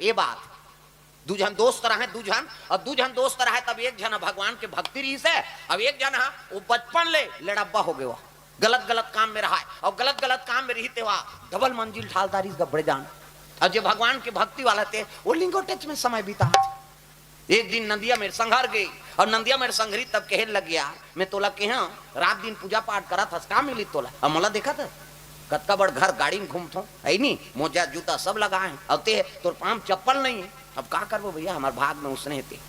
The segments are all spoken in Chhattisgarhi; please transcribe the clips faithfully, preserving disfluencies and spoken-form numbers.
ये बात, दू झन दोस्त रहे, दू झन, अउ दू झन दोस्त रहे, तब एक झन ह भगवान के भक्ति रहिस हे, अउ एक झन ह वो बचपन ले लड़ब्बा हो गए, गलत गलत काम में रहा हे, अउ गलत गलत काम में रहिते हुआ डबल मंजिल ढाल डारिस गा बड़े जान। अउ जे भगवान के भक्ति वाला थे, वो लिंगोटेच में समय बिता। एक दिन नदिया में संघर गए, अउ नदिया में संघरी तब कहे लग गया, मैं तोला कहे हंव, रात दिन पूजा पाठ करत हस, का मिली तोला? अउ मोला देखत हस, कतका बड़ घर गाड़ी में घूमथों, है नी, मोजा जूता सब लगाए हंव, अउ ते तोर पाँव चप्पल नहीं है। अब का करबो भैया, हमर भाग में उसने हे ते।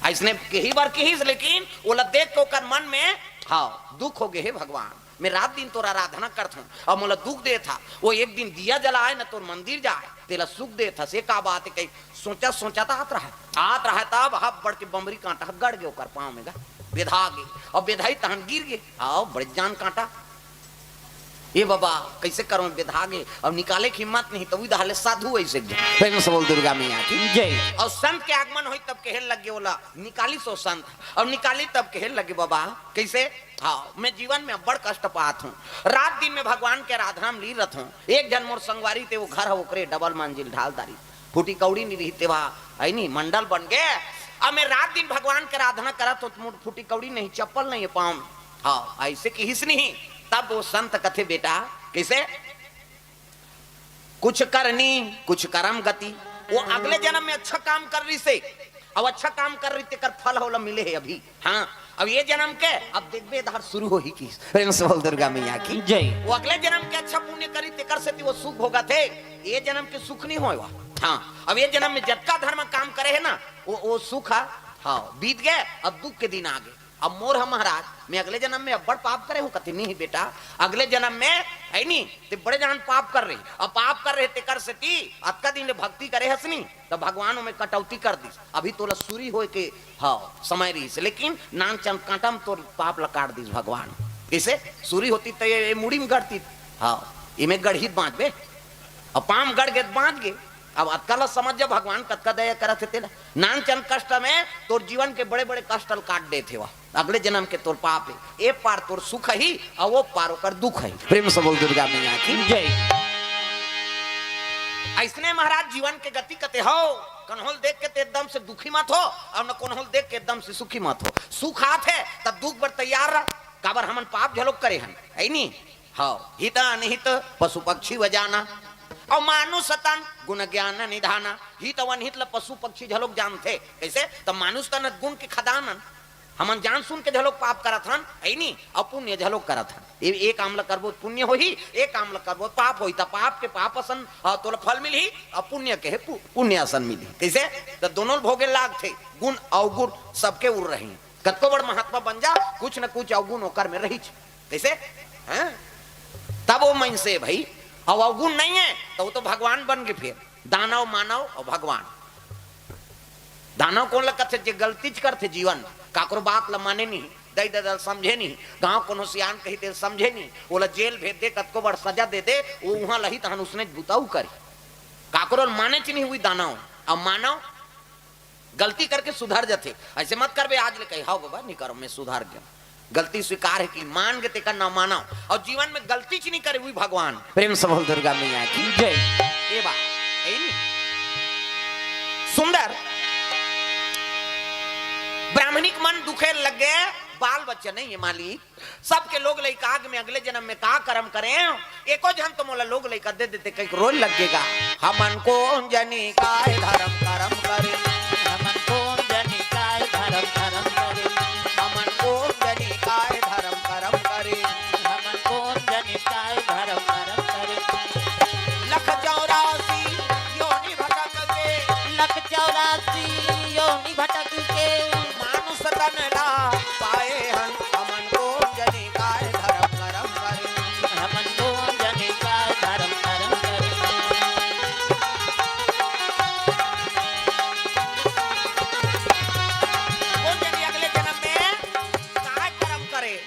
अइसने कही बर कहिस, लेकिन ओला देख के ओकर मन में, हाँ, दुख हो गए, हे भगवान, मैं रात दिन तोर आराधना करथों, अउ मोला दुख देत हस, वो एक दिन दिया जलाए न तोर मंदिर जाए, तेला सुख देत हस, ये का बात हे? कही सोचा सोचा त आत रहा, आत रहा, तब हब बड़ के बमरी कांटा गड़ गए ओकर पाँव में गा, बेधा गे, अउ बेधाई तहन गिर गए, अउ बड़े जान कांटा। ए बाबा, कइसे करों, बेधा गे, अउ निकाले के हिम्मत नहीं, त उही डाहर ले साधु अइसे गे। प्रेम से बोल दुर्गा मैया की। जय। अउ संत के आगमन होइस तब कहे लग गे ओला, निकालिस ओ संत, अउ निकालिस तब कहे लग गे, बाबा, कइसे? हाँ, मैं जीवन में बड़ कष्ट पात हंव, रात दिन में भगवान के आराधना में लीन रथों, एक झन मोर संगवारी थे, वो घर हे ओकरे डबल मंजिल ढाल डारिस, फूटी कौड़ी नहीं रहिस ते, है नी, मंडल बन गए। अब मैं रात दिन भगवान के आराधना करत हंव, त मोर फूटी कौड़ी नहीं, चप्पल नहीं हे पाँव में। हाँ, अइसे कहिस नहीं। तब वो संत कथे, बेटा, कइसे? कुछ करनी, कुछ करम गति। वो अगले जनम में अच्छा काम करे रहिस हे, अउ अच्छा काम करे रहिस, तेकर फल ओला मिले हे अभी। हाँ, अब ये जनम के, अब देखबे, ए डाहर शुरू होही कि। प्रेम से बोल दुर्गा मैया की। जय। वो अगले जनम के अच्छा पुण्य करे रहिस, तेकर सेती वो सुख भोगत हे, ये जनम के सुख नहीं होय वा। हाँ, अब ये जनम में जतका धर्म काम करे हे ना, वो, वो सुख ह, हाँ, बीत गए, अब दुख के दिन आ गए। अब मोर ह महाराज, मैं अगले जनम में अब्बड़ पाप करे हंव, कथे नहीं बेटा, अगले जनम में, है नी, ते बड़े जान पाप करे रहे, अब पाप करे रहे तेकर सेती अतका दिन ले भक्ति करे हस नी, त भगवान ओमे कटौती कर दिस, अभी तोला सूरी होय के, हाँ, समय रहिस, लेकिन नानचन कांटा में तोर पाप ला काट दिस भगवान। कइसे? सूरी होतिस त ये, ये मुड़ी में गड़तिस, हाँ, एमे गड़ही त बांचबे, अउ पाँव में गड़ गे त बांच गे। अब अतका ला समझ जा, भगवान कतका दया करत हे तेला। नानचन कष्ट में तोर जीवन के बड़े-बड़े कष्ट ल काट देथे वा। अगले जनम के तोर पाप हे, ए पार तोर सुख ही, अउ ओ पार ओकर दुख ही। प्रेम से बोल दुर्गा मैया की। जय। अइसने महाराज जीवन के गति कथे हव, कन्होल देख के ते एकदम से दुखी मत हो, अउ न कन्होल देख के एकदम से सुखी मत हो। सुख आत हे, त दुख बर तैयार रह, काबर हमन पाप झलोक करे हन, है नी? हव, हित अनहित पशु पक्षी व जाना, अउ मानुष तन गुण ज्ञान निधाना। हित अउ अनहित ल पशु पक्षी झलोक जानथे। कइसे? त मानुष तन गुण के खदान अन। हमन जान सुन के झलोक पाप करत हन, है नी? अउ पुण्य झलोक करत हन। ए, ए काम ल करबो त पुण्य होही, ए काम ल करबो त पाप होही। त पाप के पाप असन, अ, तोला फल मिलही, अउ पुण्य के हे पु-, पुण्य असन मिलही। कइसे? त दोनों ल भोगे लागथे, गुण अवगुण सबके उर रही। कतको बड़ महात्मा बन जा, कुछ न कुछ अवगुण ओकर में रहिच। कइसे? हैं? तब वो मनसे भई, अउ अवगुण नहीं हे, त वो तो भगवान बन गे फेर। दानव, मानव अउ भगवान। दानव कोन ल कथे? जे गलतीच करथे जीवन, काकरो बात ल माने नहीं, दई ददा ल समझे नहीं, गांव कोनो सियान कही ते समझे नहीं, ओला जेल भेज दे, कतको बड़ सजा दे दे, वो उहां लही तहन उसने बुताऊ करे, काकरो ल मानेच नहीं, उही दानव। अउ मानव गलती करके सुधर जथे। अइसे मत करबे, आज ले कही, "हव बाबा, नहीं करंव, मैं सुधर गेंव।" गलती स्वीकार हे कि मान गे तेकर नाम मानव। अउ जीवन में गलतीच नहीं करे, उही भगवान। प्रेम से बोल दुर्गा मैया की। जय। ए बा, ए नी। सुंदर। ब्राह्मणिक मन दुखे लगे, बाल बच्चा नहीं हे मालिक। सबके लोग लइका आग में अगले जनम में का करम करेंव, एको झन तो मोला लोग लइका दे देते, कहिके रोय लग गे गा। हमन कोन जनी काय धरम करम करे, हमन कोन जनी काय धरम करम करे, हमन कोन जनी काय धरम करम करे, हमन कोन जनी काय धरम करम करे। लख चौरासी योनि भटक के, लख चौरासी योनि भटक के, मानुष तन ला पाए हन। हमन कोन जनी काय धरम करम करे, हमन कोन जनी काय धरम करम करे। कोन जनी अगले जनम में काय करम करे,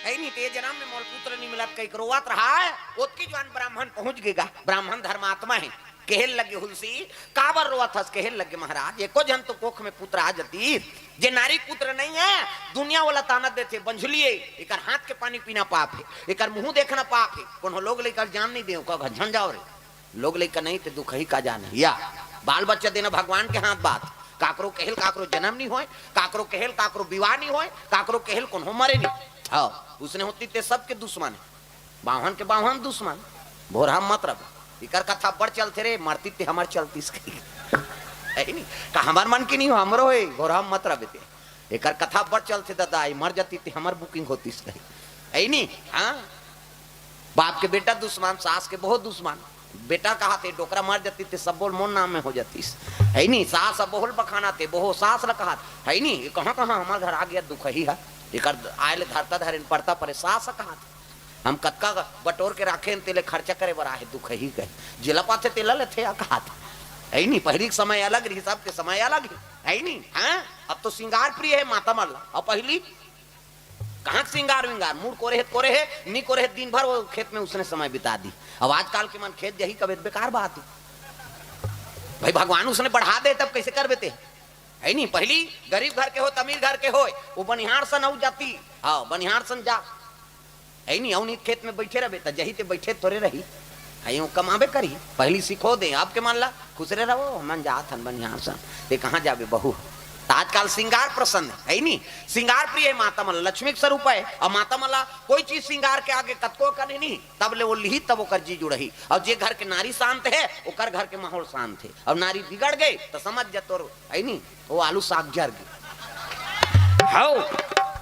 है नी, ते जनम में मोर पुत्र नहीं मिलत कहिके रोवत रहा हे। ओतकी जुवार ब्राह्मण पहुंच गे गा, ब्राह्मण धर्मात्मा हे। कहे लगे हुलसी, "काबर रोवत हस?" कहे लगे, "महाराज, एको झन तो कोख में पुत्र आ जतिस, जे नारी पुत्र नहीं हे, दुनिया वाला ताना देथे, बंझली हे, एकर हाथ के पानी पीना पाप हे, एकर मुंह देखना पाप हे, कोनो लोग लइका ल जान नहीं देंव, का घर झन जाव रे, लोग लइका नहीं ते दुख ही का जान हे।" या बाल बच्चा देना भगवान के हाथ बात। काकरो कहेल काकरो जन्म नहीं होय, काकरो कहेल काकरो विवाह नहीं होय, काकरो कहेल कोनो मरे नहीं। हाँ, उसने होती ते सबके दुश्मन है। बावन के बावन दुश्मन। भोरहा मत रह। इकर कथा बड़ चलथे रे, मरती ते हमर चलतीस कही। है नहीं? का हमर मन की नहीं हो, हमरो है, भोरहा मत रह ते। एकर कथा बड़ चलथे दादा, ई मर जाती ते हमर booking होतीस कही। है नहीं? हाँ? बाप के बेटा दुश्मन, सास के बहू दुश्मन। बेटा कहाथे, "डोकरा मर जाती ते सब बोल मोर नाम में हो जातीस।" है नहीं? सास अब बहू ल बखाना थे, बहू सास ल कहात। है नहीं? ये कहाँ कहाँ हमर घर आ गया दुख ही है। एकर आए ले धरता धरे न पड़ता परे सास कहात। हम कतका बटोर के राखे न तेले खर्चा करे बर आहे दुख ही कहे। जेला पाथे तेला लेथे या कहात। है नहीं? पहली के समय अलग रही, सबके समय अलग ही। है नहीं? हाँ? अब तो श्रृंगार प्रिय है माता मन ला। और पहली कहाँ के सिंगार विंगार, मूड़ कोरे हे त कोरे हे, नी कोरे हे त दिन भर वो खेत में उसने समय बिता दी। अब आजकल के मन खेत जही कबे त बेकार बात है। भाई भगवान उसने बढ़ा दे तब कैसे करबे ते? है नहीं, पहली गरीब घर के हो, अमीर घर के होय, वो बनिहार सन अउ जाती, हाँ, बनिहार सन जा। है नहीं, अउ नहीं खेत में बैठे रहबे त जही ते बैठे थोड़े रही। है, यूं कमाबे करी, पहली सिखो दे, आपके मन ला, "खुसरे रहो, मन जात हन बनिहार सन।" ते कहाँ जाबे बहू? त आजकल सिंगार प्रसन्न है, है नहीं? सिंगार प्रिय है माता मन, लक्ष्मी के स्वरूप है। और माता मन ला कोई चीज सिंगार के आगे कतको करनी नहीं, तब ले वो लिही, तब ओकर जी जुड़ही। और जे घर के नारी शांत है, ओकर घर के माहौल शांत है। और नारी बिगड़ गई तो समझ जा तोर, है नहीं, वो आलू साग जर गई। हाउ,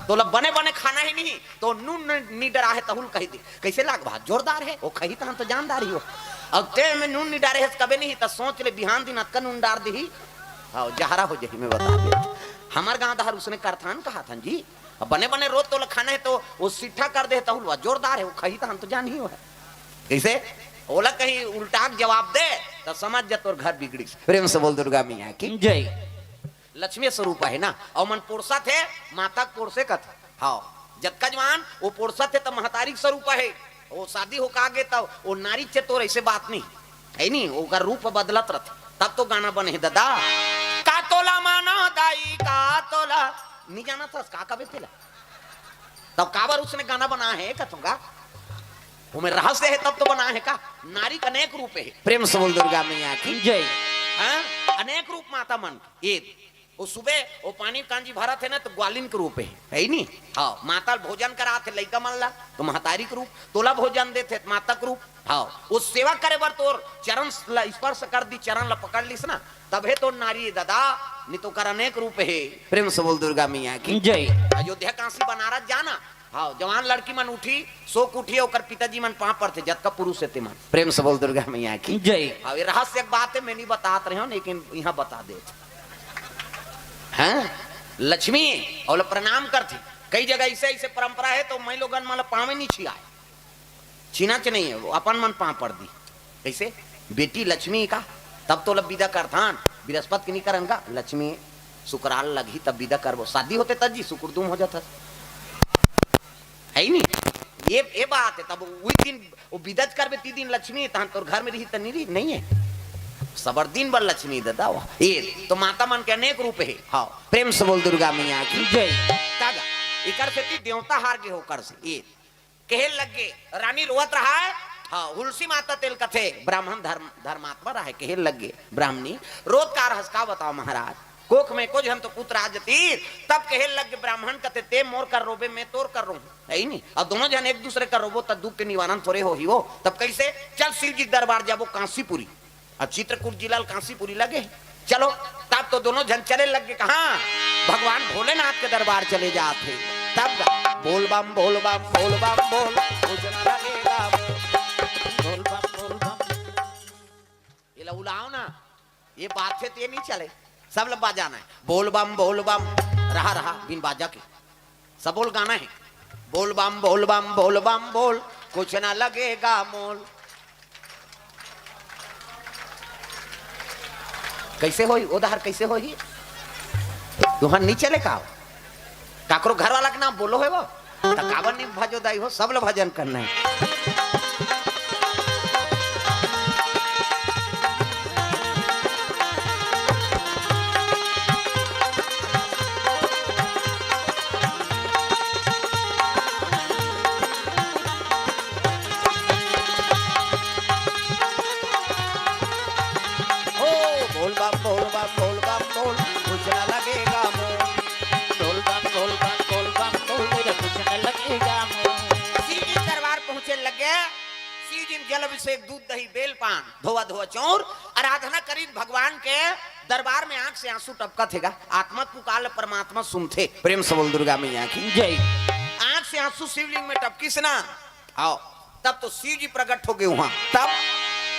तोला बने बने खाना ही नहीं, तो नून न-, नी डरा है तहुल कही दे। कैसे लाग भात? जोरदार है। वो खही तहन तो जानदार ही हो। अब ते में नून नी डारे है कबे नहीं, त सोच ले बिहान दिन अतका नून डार दीही। हाँ, जहरा हो जही, मैं बता दे। हमर गांव दहर उसने करथान कहा थन जी। अब बने बने रोज तोला खाना है तो वो सिट्ठा कर दे तहुल, जोरदार है, वो खही तहन तो जान ही हो है। कैसे? ओला कहीं उल्टा के जवाब दे, तो समझ जा तोर घर बिगड़ी। प्रेम से बोल दुर्गा मैया की। जय। लक्ष्मी स्वरूप है ना, और मन पोरसत है, माता के पोरसे कथे। हाँ, जतका जवान वो पोरसत है, त महतारी के स्वरूप है। वो शादी हो का गे, तब वो नारी चतुर, ऐसे बात नहीं है, नहीं, ओकर रूप बदलत रहथे, तब तो गाना बने है दादा। का तोला माना दाई, का तोला, नहीं जाना था, का कबे तेला? तब काबर उसने गाना बना है, कथूंगा, वो में रहस्य है, तब तो बना है का? नारी का अनेक रूप है। प्रेम से बोल दुर्गा मैया की। जय। हाँ? अनेक रूप माता मन के। ये वो सुबह वो पानी कांजी भरत है ना, तो ग्वालिन के रूप है, है ही नहीं? हाँ, माता ल भोजन करात है लइका मन ला, तो महतारी के रूप, तोला भोजन देत है, माता के रूप। हाँ, वो सेवा करे बर तोर चरण ला स्पर्श कर दी, चरण ला पकड़ लिस ना, तभे तो नारी दादा, नहीं तो कर अनेक रूप है। प्रेम से बोल दुर्गा मैया की। जय। अयोध्या, काशी, बनारस जाना, हाँ, जवान लड़की मन उठी, सो के उठी, ओकर पिताजी मन पाँव पड़थे, जतका पुरुष हे ते मन। प्रेम से बोल दुर्गा मैया की। जय। हाँ, ये रहस्य एक बात है, मैं नहीं बतात रहे हूँ, लेकिन यहाँ बता दे। हैं? लक्ष्मी, ओला प्रणाम करथे। कई जगह ऐसे, ऐसे परंपरा है, तो मैं लोगन मन ला पाँवे नहीं छियाए। छीना च नहीं है, वो अपन मन पाँव पड़ दी। कैसे? बेटी लक्ष्मी का, तब तो लब विदा करथान, बृहस्पति के नहीं करन का, लक्ष्मी शुक्राल लगही तब विदा करबो। शादी होते तब जी शुक्र दुम हो जाता। है ही नहीं? ये, ये बात है, तब वही दिन वो विदा च करबे, ती दिन लक्ष्मी, तहन तोर घर में रही त नहीं रही, नहीं है। सबर दिन बर लक्ष्मी दादा, वाह। ये तो माता मन के अनेक रूप है। हाँ, प्रेम से बोल दुर्गा मैया की। जय। तब इकर से ती देवता हार गे हो कर से, ये कहे लग गे, रानी रोवत रहा है। हाँ, हुलसी माता तेल कथे, ब्राह्मण धर्म, धर्मात्मा रहा है, कहे लग गे, "ब्राह्मणी, रोत का रहस का बताओ महाराज? कोख में को झन तो पुत्र आज तीर।" तब कहे लग गे ब्राह्मण कथे, "ते मोर कर रोबे, मैं तोर कर रोहूं।" है ही नहीं? अब दोनों जन एक दूसरे कर रोबो, तब दुख के निवारण थोड़े हो ही वो। तब कैसे? चल शिव जी के दरबार जाबो कांसीपुरी। अब चित्रकूट जिला ल कांसीपुरी लगे। चलो, तब तो दोनों झन चले लग गे। कहाँ? भगवान भोलेनाथ के दरबार चले जात हे। तब गा, बोल बम, बोल बम, बोल बम, बोल, कुछ न लगेगा, बोल, बोल बम, बोल बम। ये ला उलाओ ना, ये बात से ते नहीं चले, सब ला बजाना है। बोल बम, बोल बम, रहा, रहा, बिन बाजा के। सब बोल गाना है, बोल बम, बोल बम, बोल बम, बोल, कुछ ना लगेगा मोल। कैसे होही? ओ दहर कैसे होही? तुहर नहीं चले का? काकरो घर वाला के नाम बोलो है वो? त काबर नहीं भजो दाई हो? सब ला भजन करना है। ओ, बोल बोल बम बोल बम बोल, कुछ न लगेगा मोल। बोल बम बोल बम बोल बम बोल, मेरे कुछ न लगेगा मोल। शिव जी दरबार पहुंचे लगे। शिव जी में जल अभिषेक, दूध दही बेल पान, धोवा धोवा चौर, आराधना करिन भगवान के दरबार में। आंख से आंसू टपकत हेगा। आत्मा पुकार ले परमात्मा सुनथे। प्रेम से बोल दुर्गा मैया की जय। आंख से आंसू शिवलिंग में टपकिस ना। आओ, तब तो शिव जी प्रकट हो गए वहां। तब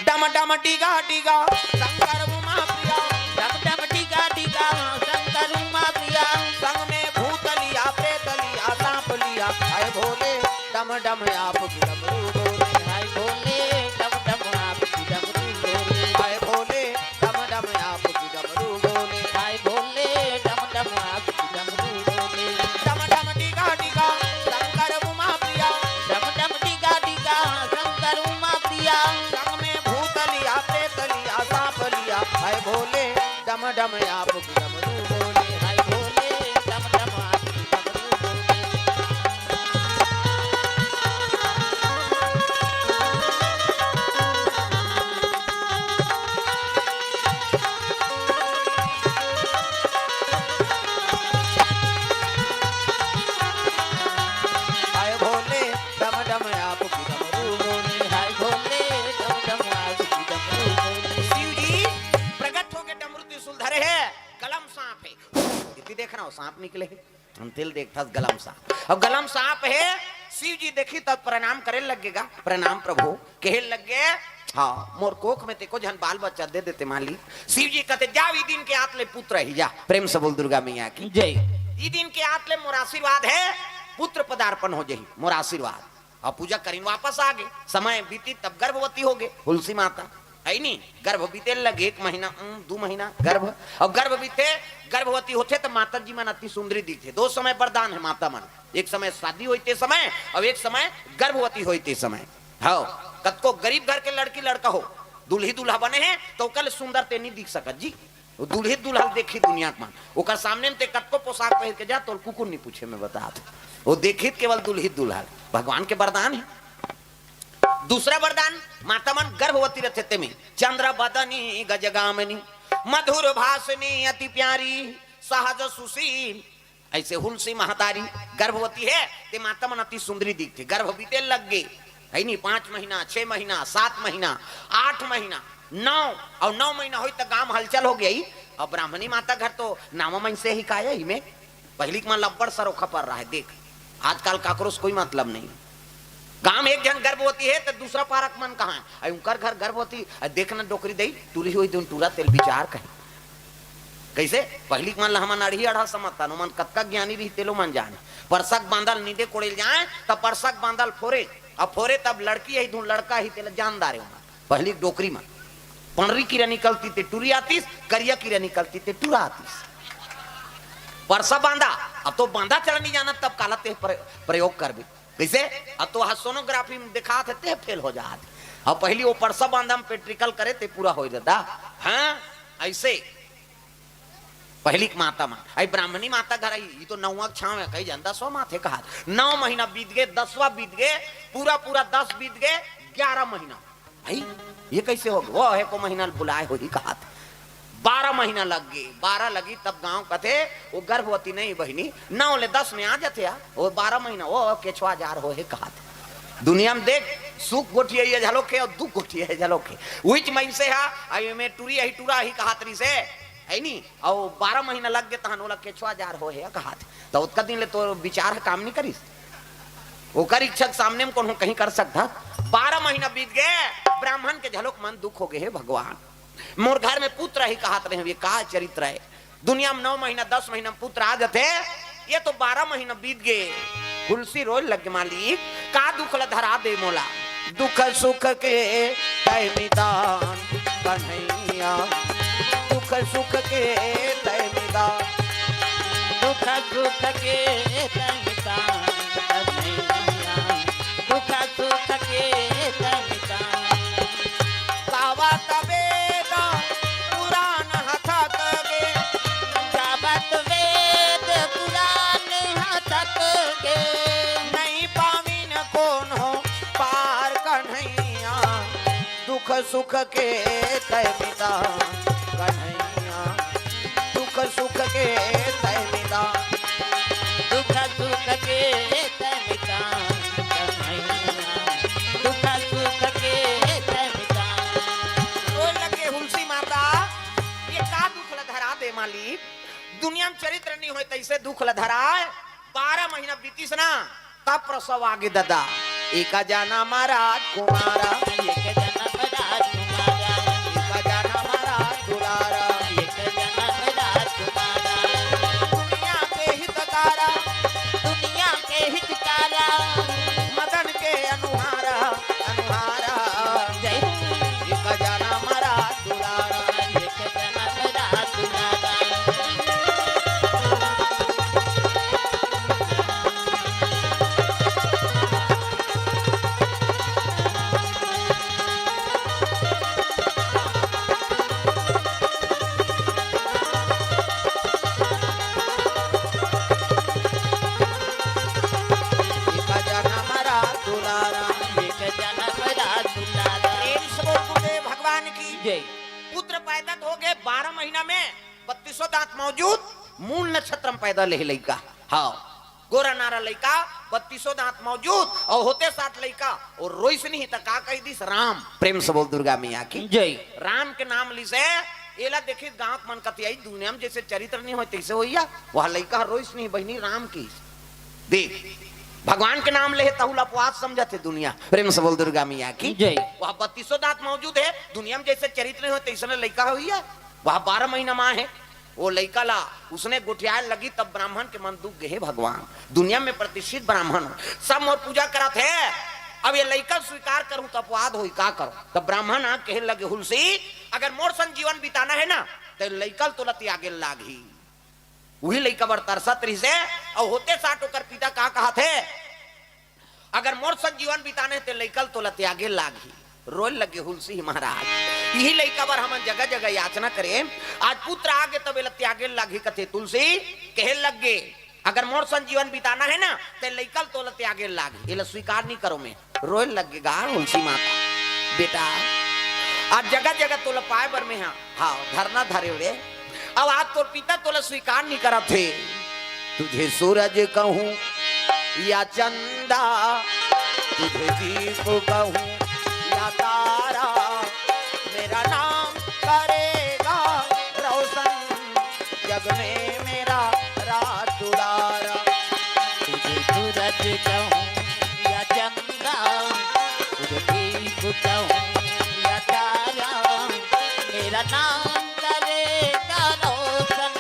डम डम डीगा डीगा शंकर उमा प्रिया। डम डम डीगा डीगा शंकर उमा प्रिया। संग में भूत लिया, प्रेत लिया, सांप लिया। हाय भोले, डम डम आप की डमरू डोले। हाय भोले, डम डम आप की डमरू डोले। हाय भोले, डम डम आप की डमरू डोले। हाय भोले, डम डम आप की डमरू डोले। डम डम डीगा डीगा शंकर उमा प्रिया। डम डम डीगा डीगा शंकर उमा प्रिया। संग में भूत लिया, प्रेत लिया, सांप लिया। हाय भोले, डम डम आप की डमरू डोले। हाय भोले, डम डम आप की डमरू डोले। हाय भोले, डम डम आप की डमरू डोले। हाय भोले, डम डम आप की डमरू डोले। शिव जी प्रकट होके डमरू त्रिशूल धरे हे, गला म सांप हे। इतनी देखना हो, सांप निकले हे। हम तेला देखथस गला म सांप। अब गला म सांप हे, शिव जी देखिस तब प्रणाम करे लगेगा। प्रणाम प्रभु, कहे लगे, हाँ, मोर कोख में ते एको झन बाल बच्चा दे देते मालिक। शिव जी कहते, जा, ई दिन के आत ले पुत्र ही जा। प्रेम से बोल दुर्गा मैया की जय। ई दिन के आत ले मोर आशीर्वाद हे, पुत्र पदार्पण हो जाही, मोर आशीर्वाद। अउ पूजा करिन, वापस आ गे। समय बीतिस तब गर्भवती हो गे हुलसी माता, हे नी? गर्भ बीते लगे, एक महीना, उम, दू महीना गर्भ, अउ गर्भ बीते, गर्भवती होथे त माता जी मन अति सुंदरी दिखथे। दो समय वरदान हे माता मन, एक समय शादी होय ते समय, अउ एक समय गर्भवती होय ते समय। हव, कतको गरीब घर के लड़की लड़का हो, दूल्ही दूल्हा बने हे त ओकर ले सुंदर ते नइ दिख सकत जी। वो दूल्ही दुल्हन देखही दुनिया के मन, ओकर सामने में ते कतको पोशाक पहिर के जा, तोर कुकुर नइ पूछे, मैं बता दूं। वो देखही त केवल दूल्ही दुल्हन, भगवान के वरदान हे। दूसरा वरदान, माता मन गर्भवती रथे तेमे, चंद्र बदनी गजगामिनी, मधुर भाषिनी अति प्यारी, सहज सुशील। अइसे हुलसी महतारी गर्भवती हे, ते माता मन अति सुंदरी दिखथे। गर्भ बीते लग गे, हे नी? पांच महीना, छह महीना, सात महीना, आठ महीना, नौ, अउ नौ महीना होय त गांव हलचल हो गे। अउ ब्राह्मणी माता घर तो नावा मनसे ही काय हे, इमे पहिली के मन ल अब्बड़ सरोखा पर रहा हे। देख, आजकल काकरो से कोई मतलब नहीं। गांव में एक झन गर्भवती हे, त दूसरा पारा के मन कहां हे? अरे, उंकर घर गर्भवती, अरे, देख न डोकरी दई, टूरी होय दिन टूरा तेला बिचार कहे। कइसे? पहिली के मन ल हमन अड़ही अड़हा समझथन, ओमन कतका ज्ञानी रही, तेलो मन जाने। परसा के बांधा ल नींदे कोड़े ल जाय, त परसा के बांधा ल फोरे, अउ फोरे तब लड़की हे धुन लड़का हे, तेला जान डारे ओमन। पहिली के डोकरी मन पंडरी कीरा निकलतिस ते टूरी आतिस, करिया कीरा निकलतिस ते टूरा आतिस। परसा बांधा, अब तो बांधा चला नइ जानत, तब काला ते प्र-, प्रयोग करबे। कइसे? अब तो हा सोनोग्राफी में देखात हे, ते फेल हो जात। अब पहिली वो परसा बांधा में पेट्रिकल करे, ते पूरा हो जाता। हां, अइसे पहिली के माता मन, अई ब्राह्मणी माता घर अई, ई तो नौवां के छांव हे, कई झन दसवां माथे कहात। नौ महीना बीत गे, दसवां बीत गे, पूरा पूरा दस बीत गे, ग्यारह महीना। भाई, ये कइसे हो गे? वो हे को महीना ल बुलाय होही कहात। बारह महीना लग गे, बारह लगी तब गांव कथे, वो गर्भवती नहीं बहिनी, नौ ले दस में आ जाथे यार, वो बारह महीना, वो केछवा जार हो हे कहात। दुनिया में देख, सुख गोठिया ये झलोक हे अउ दुख गोठिया ये झलोक हे। उहिच मइनसे हा, अई में टूरी अही टूरा अही कहात रहिस हे, हे नी? अउ बारह महीना लग गे तहन ओला केछवा जार हो हे कहात। त ओतका दिन ले तोर बिचार ह काम नइ करिस। ओकर इच्छा के सामने में कोनो कहीं कर सकत हस? बारह महीना बीत गे, ब्राह्मण के झलोक मन दुख हो गे, हे भगवान, मोर घर में पुत्र अही कहात रहे, ये का चरित्र हे? दुनिया में नौ महीना, दस महीना में पुत्र आ जाथे, ये तो बारह महीना बीत गे। हुलसी रोय लग गे, मालिक, का दुख ल धरा दे मोला? दुख सुख के तैं निदान कन्हैया, दुख सुख के तैं निदान। दुख सुख के तैं निदान कन्हैया, दुख सुख के तैं निदान। गावत वेद पुराण ह थक गे। गावत वेद पुराण ह थक गे। नइ पाविन कोनो पार कन्हैया, दुख सुख के तैं निदान कन्हैया। धरा दे मालिक, दुनिया में चरित्र नहीं होय तैसे दुख ल धराय। बारह महीना बीतिस ना, तब प्रसव आगे ददा। एक जनम राजकुमारा, एक जनम राजकुमारा, एक जनम राजदुलारा, एक जनम राजकुमारा। दुनिया के हितकारा, दुनिया के हितकारा, मदन के अनुहारा, अनुहारा। जय हो। एक जनम राजदुलारा, एक जनम राजदुलारा। एक जनम राजदुलारा, एक जनम राजदुलारा। प्रेम से बोल गुरुदेव भगवान की जय। पुत्र पैदा तो हो गए बारह महीना में, बत्तीसों दांत मौजूद, मूल नक्षत्र में पैदा ले लइका। हाँ, गोरा नारा लइका, बत्तीसों दांत मौजूद, अउ होते साथ लइका, अउ रोइस नहीं त का कहि दिस, राम। प्रेम से बोल दुर्गा मैया की जय। राम के नाम लिसे, एला देखिस गांव के मन कतियाई, दुनिया में जैसे चरित्र नहीं होय तैसे होइया। वह लइका रोइस नहीं बहिनी, राम की। देख, भगवान के नाम ले हे, तहु ल अपवाद समझत हे दुनिया। प्रेम से बोल दुर्गा मैया की जय। वह बत्तीसों दांत मौजूद हे, दुनिया में जैसे चरित्र नहीं होय तैसने लइका होइया। वह बारह महीना मां हे, वो लइका ला उसने गोठियाए लगी, तब ब्राह्मण के मन दुख गे, "हे भगवान, दुनिया में प्रतिष्ठित ब्राह्मण हो, सब मोर पूजा करत हे, अब ये लइका स्वीकार करूं तो अपवाद होई, का करूं?" तब ब्राह्मण आ कहे लगे, "हुलसी, अगर मोर संग जीवन बिताना हे ना, त लइका ल तोला त्यागे लागही।" उही लइका बर तरसत रहिसे, अउ होते साथ ओकर पिता का कहत हे, "अगर मोर संग जीवन बिताने ते लइका ल तोला त्यागे लागही।" रोए लगे हुलसी महाराज, इही लइका बर हमन जगह जगह याचना करे, आज पुत्र आगे तब एला त्यागे लागही कथे तुलसी। कहे लगे, "अगर मोर संग जीवन बिताना हे ना, ते लइका ल तोला त्यागे लागही, एला स्वीकार नहीं करो मैं।" रोए लगे गा हुलसी माता, "बेटा, आज जगह जगह तोला पाए बर मैं हा, हाँ, धरना धरे रे। अब आज तोर पिता तोला स्वीकार नहीं करत हे।" तुझे सूरज कहूँ या चंदा, तुझे दीप कहूँ या तारा, मेरा नाम करेगा रोशन जग में मेरा राज दुलारा। तुझे सूरज कहूँ या चंदा, तुझे दीप कहूँ या तारा, मेरा नाम करेगा रोशन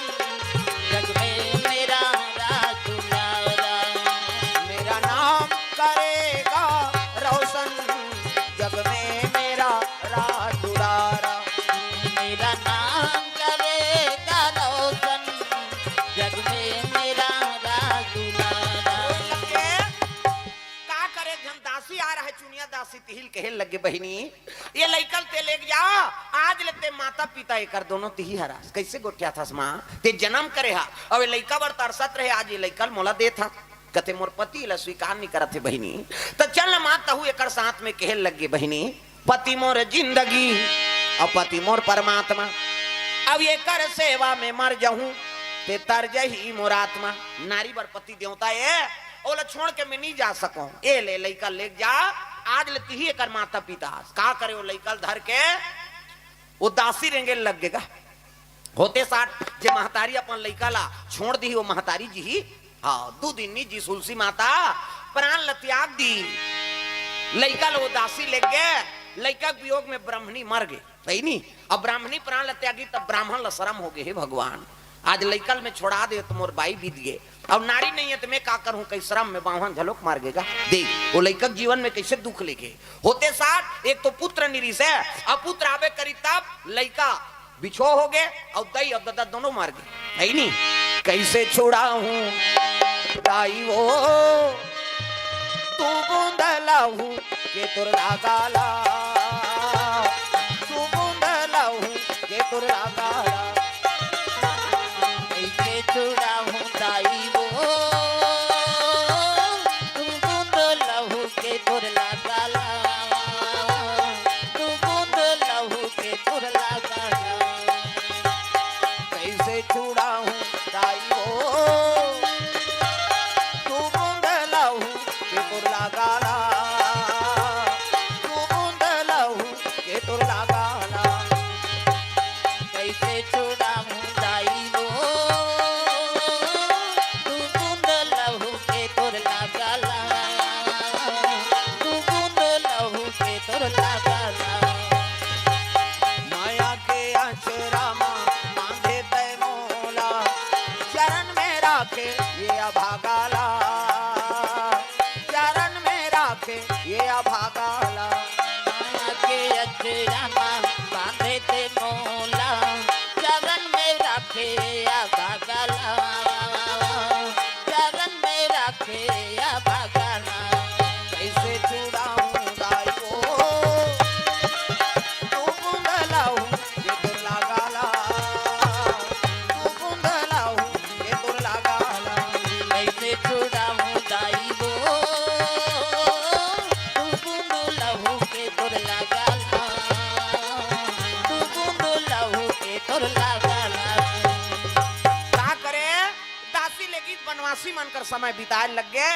जग में मेरा राज दुलारा। मेरा नाम करेगा रोशन जग में मेरा राज दुलारा। मेरा नाम करेगा रोशन जग में मेरा राज दुलारा। का करे, एक झन दासी आ रहा है, चुनिया दासी तिहिल कहे लगे, "बहिनी, ये लइका ल ते लेग जा, आज ले ते माता पिता एकर दोनों तिही हरास।" "कैसे गोठियाथस माँ? ते जनम करे हा, अउ ये लइका बर तरसत रहे, आज ये लइका ल मोला देत हा।" कथे, "मोर पति ला स्वीकार नहीं करत हे बहिनी।" "त चल न माँ, तहु एकर साथ में," कहे लगे, "बहिनी, पति मोर जिंदगी अउ पति मोर परमात्मा, अब एकर सेवा में मर जहूं, ते तर जही मोर आत्मा।" नारी बर पति देवता ए, ओला छोड़ के मैं नहीं जा सकूं। ए ले लइका लेग जा, आज ले तिही एकर माता पिता। का करे, वो लइका ल धर के वो दासी रेंगे लग गेगा। होते साठ जे महतारी अपन लइका ला छोड़ दी, वो महतारी जी ही, हाँ, दू दिन नी जी, सुलसी माता प्राण ल त्याग दी। लइका ल वो दासी लेग गे, लइका के वियोग में ब्राह्मणी मर गे, सही नी? अब ब्राह्मणी प्राण ल त्यागी, तब ब्राह्मण ल शरम हो गे, "हे भगवान, आज लइका ल मैं छोड़ा दे त मोर बाई बीत गे, अब नारी नहीं है त मैं का करूं?" कई शरम में बांहन झलोक मर गेगा। देख, वो लइका के जीवन में कैसे दुख लेगे। होते साठ एक तो पुत्र निरी से, अब पुत्र आबे करी तब लइका बिछो हो गे, अउ दई अउ ददा दोनों मर गे, है नी? कैसे छुड़ाहूं दाई वो, दू बूंद लहू के तोर लागा ला, दू बूंद लहू के तोर लागा ला। कैसे छुड़ाहूं दाई वो, दू बूंद लहू के तोर लागा ला, दू बूंद लहू के तोर लागा ला। कैसे छुड़ाहूं दाई वो, दू बूंद लहू के तोर लागा ला, दू बूंद लहू के तोर लागा ला। कैसे छुड़ाहूं वनवासी मन कर समय बिताए लग गे।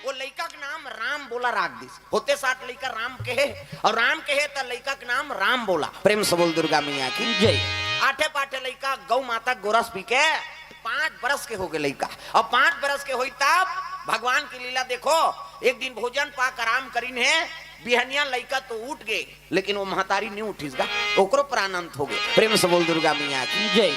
वो लइका के नाम राम बोला राख दिस। होते साठ लइका राम के हे, अउ राम के हे त लइका के नाम राम बोला। प्रेम से बोल दुर्गा मैया की जय। आठे पाठे लइका गौ माता गोरस पी के पाँच बरस के हो गे लइका। अब पाँच बरस के होई तब भगवान की लीला देखो। एक दिन भोजन पाक आराम करिन हे, बिहनिया लइका तो उठ गे, लेकिन वो महतारी नहीं उठिस गा, ओकरो प्राण अंत हो गे। प्रेम से बोल दुर्गा मैया की जय।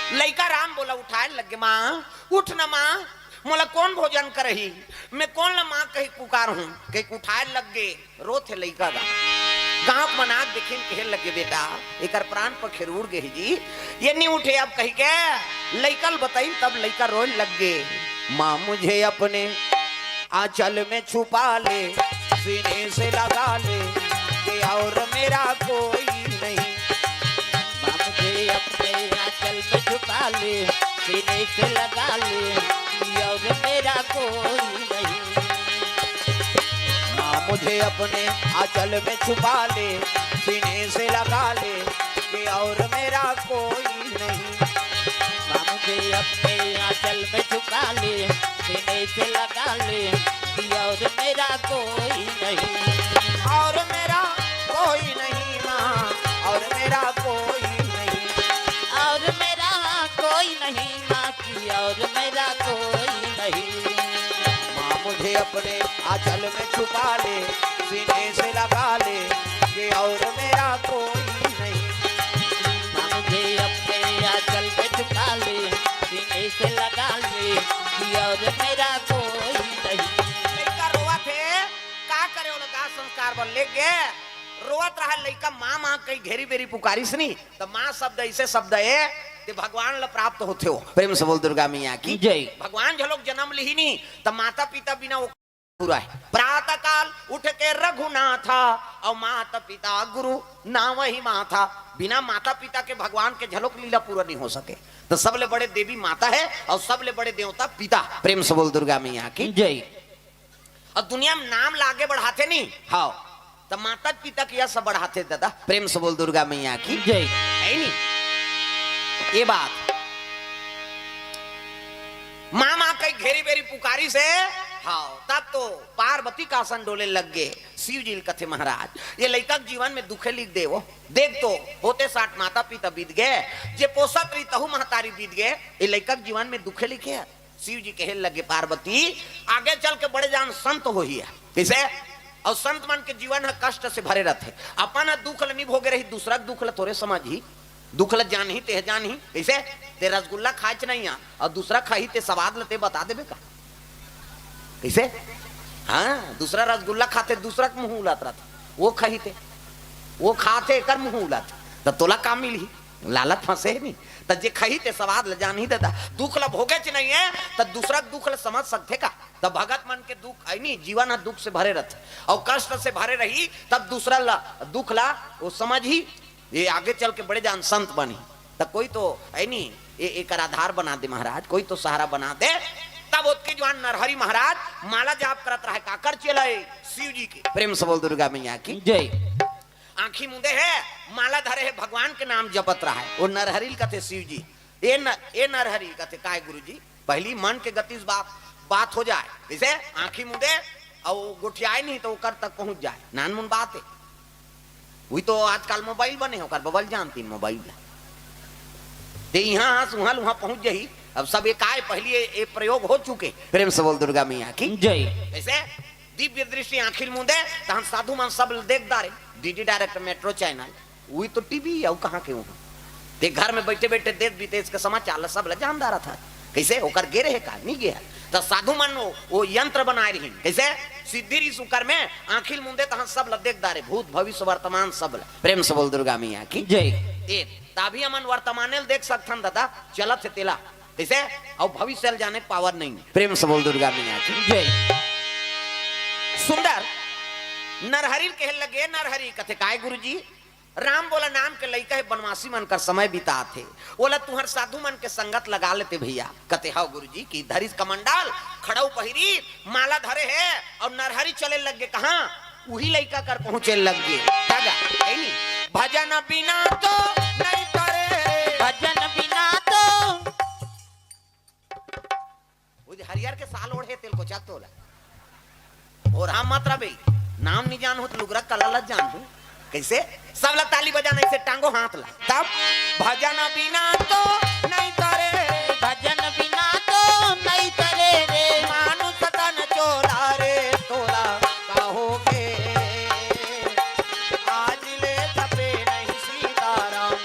लइका राम बोला उठाए लग गे, माँ उठ न माँ, मोला कोन भोजन करही, मैं कोन ला माँ कहि पुकारहूँ। कहि उठाए लग गे, रोथे लइका गा। गाँव के मन आके देखिन, कहे लगे, बेटा, एकर प्राण पखेरु उड़ गे हे जी, ये नहीं उठे अब कहि के लइका ल बताइन, तब लइका रोए लग गे, माँ मुझे अपने आंचल में छुपा ले, सीने से लगा ले, कि और मेरा कोई नहीं। माँ मुझे अपने आंचल में छुपा ले, सीने से लगा ले, कि और मेरा कोई नहीं। माँ मुझे अपने आंचल में छुपा ले, सीने से लगा ले, कि और मेरा कोई नहीं। माँ मुझे अपने आंचल में छुपा ले, सीने से लगा ले, कि और मेरा कोई नहीं। और मेरा कोई नहीं माँ, और मेरा कोई नहीं। और मेरा कोई नहीं माँ की, और मेरा कोई नहीं। माँ मुझे अपने आंचल में छुपा ले, सीने से लगा ले, कि और मेरा कोई नहीं। माँ मुझे अपने आंचल में छुपा ले, सीने से लगा ले, कि और मेरा कोई नहीं। लइका रोवत हे, का करे, ओला दाह संस्कार बर ले गे, रोवत रहा लइका, माँ माँ कहि घेरी बेरी पुकारिस नी, त माँ शब्द ऐसे शब्द हे, ते भगवान ला प्राप्त होथे हो। प्रेम से बोल दुर्गा मैया की जय। भगवान झलोक जन्म लिही नी, त माता पिता बिना वो पूरा हे। प्रातः काल उठ के रघुनाथा, अउ माता पिता गुरु नावहि माथा। बिना माता पिता के भगवान के झलोक लीला पूरा नहीं हो सके। त सबले बड़े देवी माता हे अउ सबले बड़े देवता पिता। प्रेम से बोल दुर्गा मैया की जय। अउ दुनिया में नाम ला आगे बढ़ाथे नी, हाँ, त माता पिता के यश बढ़ाथे दादा। प्रेम से बोल दुर्गा मैया की जय। हे नी? ये बात माँ माँ कहि घेरी बेरी पुकारिस हे, हाँ, तब तो पार्वती के आसन डोले लग गे। शिव जी ल कथे महाराज, ये लइका के जीवन में दुखे लिख दे वो। देख तो, होते साठ माता पिता बीत गे, जे पोसत रही तहू महतारी बीत गे, ये लइका के जीवन में दुखे लिखे हे। शिव जी कहे लगे, पार्वती, आगे चल के बड़े जान संत होही हे। कइसे? अउ संत मन के जीवन ह कष्ट से भरे रथे। अपन ह दुख ल नी भोगे रही, दूसरा के दुख ल थोरे समझही। दुख ल जानही, तेह जानही। कइसे? ते रसगुल्ला खाएच नहीं आ, अउ दूसरा खाही, ते स्वाद ल ते बता देबे का? कइसे? हाँ, दूसरा रसगुल्ला खाथे, दूसरा के मुंह उलात रथे, वो खाही ते, वो खाथे, एकर मुंह उलात, त तोला का मिलही? लालच फंसे हे नी। त जे खही ते स्वाद ल जानही दादा, दुख ल भोगेच नहीं हे, त दूसरा के दुख ल समझ सकथे का? त भगत मन के दुख हे नी, जीवन ह दुख से भरे रथे, अउ कष्ट से भरे रही, तब दूसरा ल दुख ल वो समझही, ये आगे चल के बड़े जान संत बनही। त कोई तो हे नी, ये एकर आधार बना दे महाराज, कोई तो सहारा बना दे। तब ओतके जुवान नरहरि महाराज माला जाप करत रहे, काकर चेला हे? शिव जी के। प्रेम से बोल दुर्गा मैया की जय। आंखी मुंदे हे, माला धरे हे, भगवान के नाम जपत रहा हे। वो नरहरि ल कथे शिव जी, ए न, ए नरहरि ल कथे, काय गुरु जी, पहली मन के गति से बात, बात हो जाए। जैसे आंखी मुंदे अउ गोठियाए नहीं त ओकर तक पहुंच जाए, नानमुन बात हे। वही तो आजकल मोबाइल बने हे, ओकर बबल जानतीन मोबाइल ला। ते इहाँ हस, उहाँ ल उहाँ पहुंच जाही। अब सब ये काय पहली ये, ये प्रयोग हो चुके। प्रेम से बोल दुर्गा मैया की जय। जैसे दिव्य दृष्टि आंखी ल मुंदे, तहन साधु मन सब ल देख डारे। डीडी डायरेक्ट, मेट्रो चैनल, वही तो टीवी, अउ कहाँ के वहाँ। ते घर में बैठे बैठे देश विदेश के समाचार ल सब ल जान डारत हे। कइसे? ओकर गे रहे का? नी गे हे। त साधु मन वो, वो यंत्र बनाए रहिन। कइसे? सिद्धि रिस उकर में आंखी ल मुंदे, तहन सब ल देख डारे, भूत भविष्य वर्तमान सब ल। प्रेम से बोल दुर्गा मैया की जय। ए, त अभी हमन वर्तमाने ल देख सकथन दादा, चलत हे तेला। कइसे? अउ भविष्य ल जाने पावर नहीं। प्रेम से बोल दुर्गा मैया की जय। सुंदर नरहरि ल कहे लगे, नरहरि कथे, काय गुरुजी? राम बोला नाम के लइका हे, बनवासी मन कर समय बितात हे, ओला तुंहर साधु मन के संगत लगा लेते भैया। कथे, हव गुरुजी। कि धरिस कमंडल, खड़ऊ पहिरी, माला धरे हे, अउ नरहरि चले लग गे कहाँ? उही लइका कर पहुंचे लग गे। का गा? हे नी? भजन बिना तो नहीं टरे। भजन बिना तो चल तोला। और हम मत रबे, नाम नहीं जान हो तो लुगरा कला ला जान हो। कैसे? सब ला ताली बजाना, ऐसे टांगो हाथ ला। तब भजन बिना तो नहीं तरे, भजन बिना तो नहीं तरे रे। मानुष तन चोला रे, तोला कहोगे। आज ले जपे नहीं सीताराम,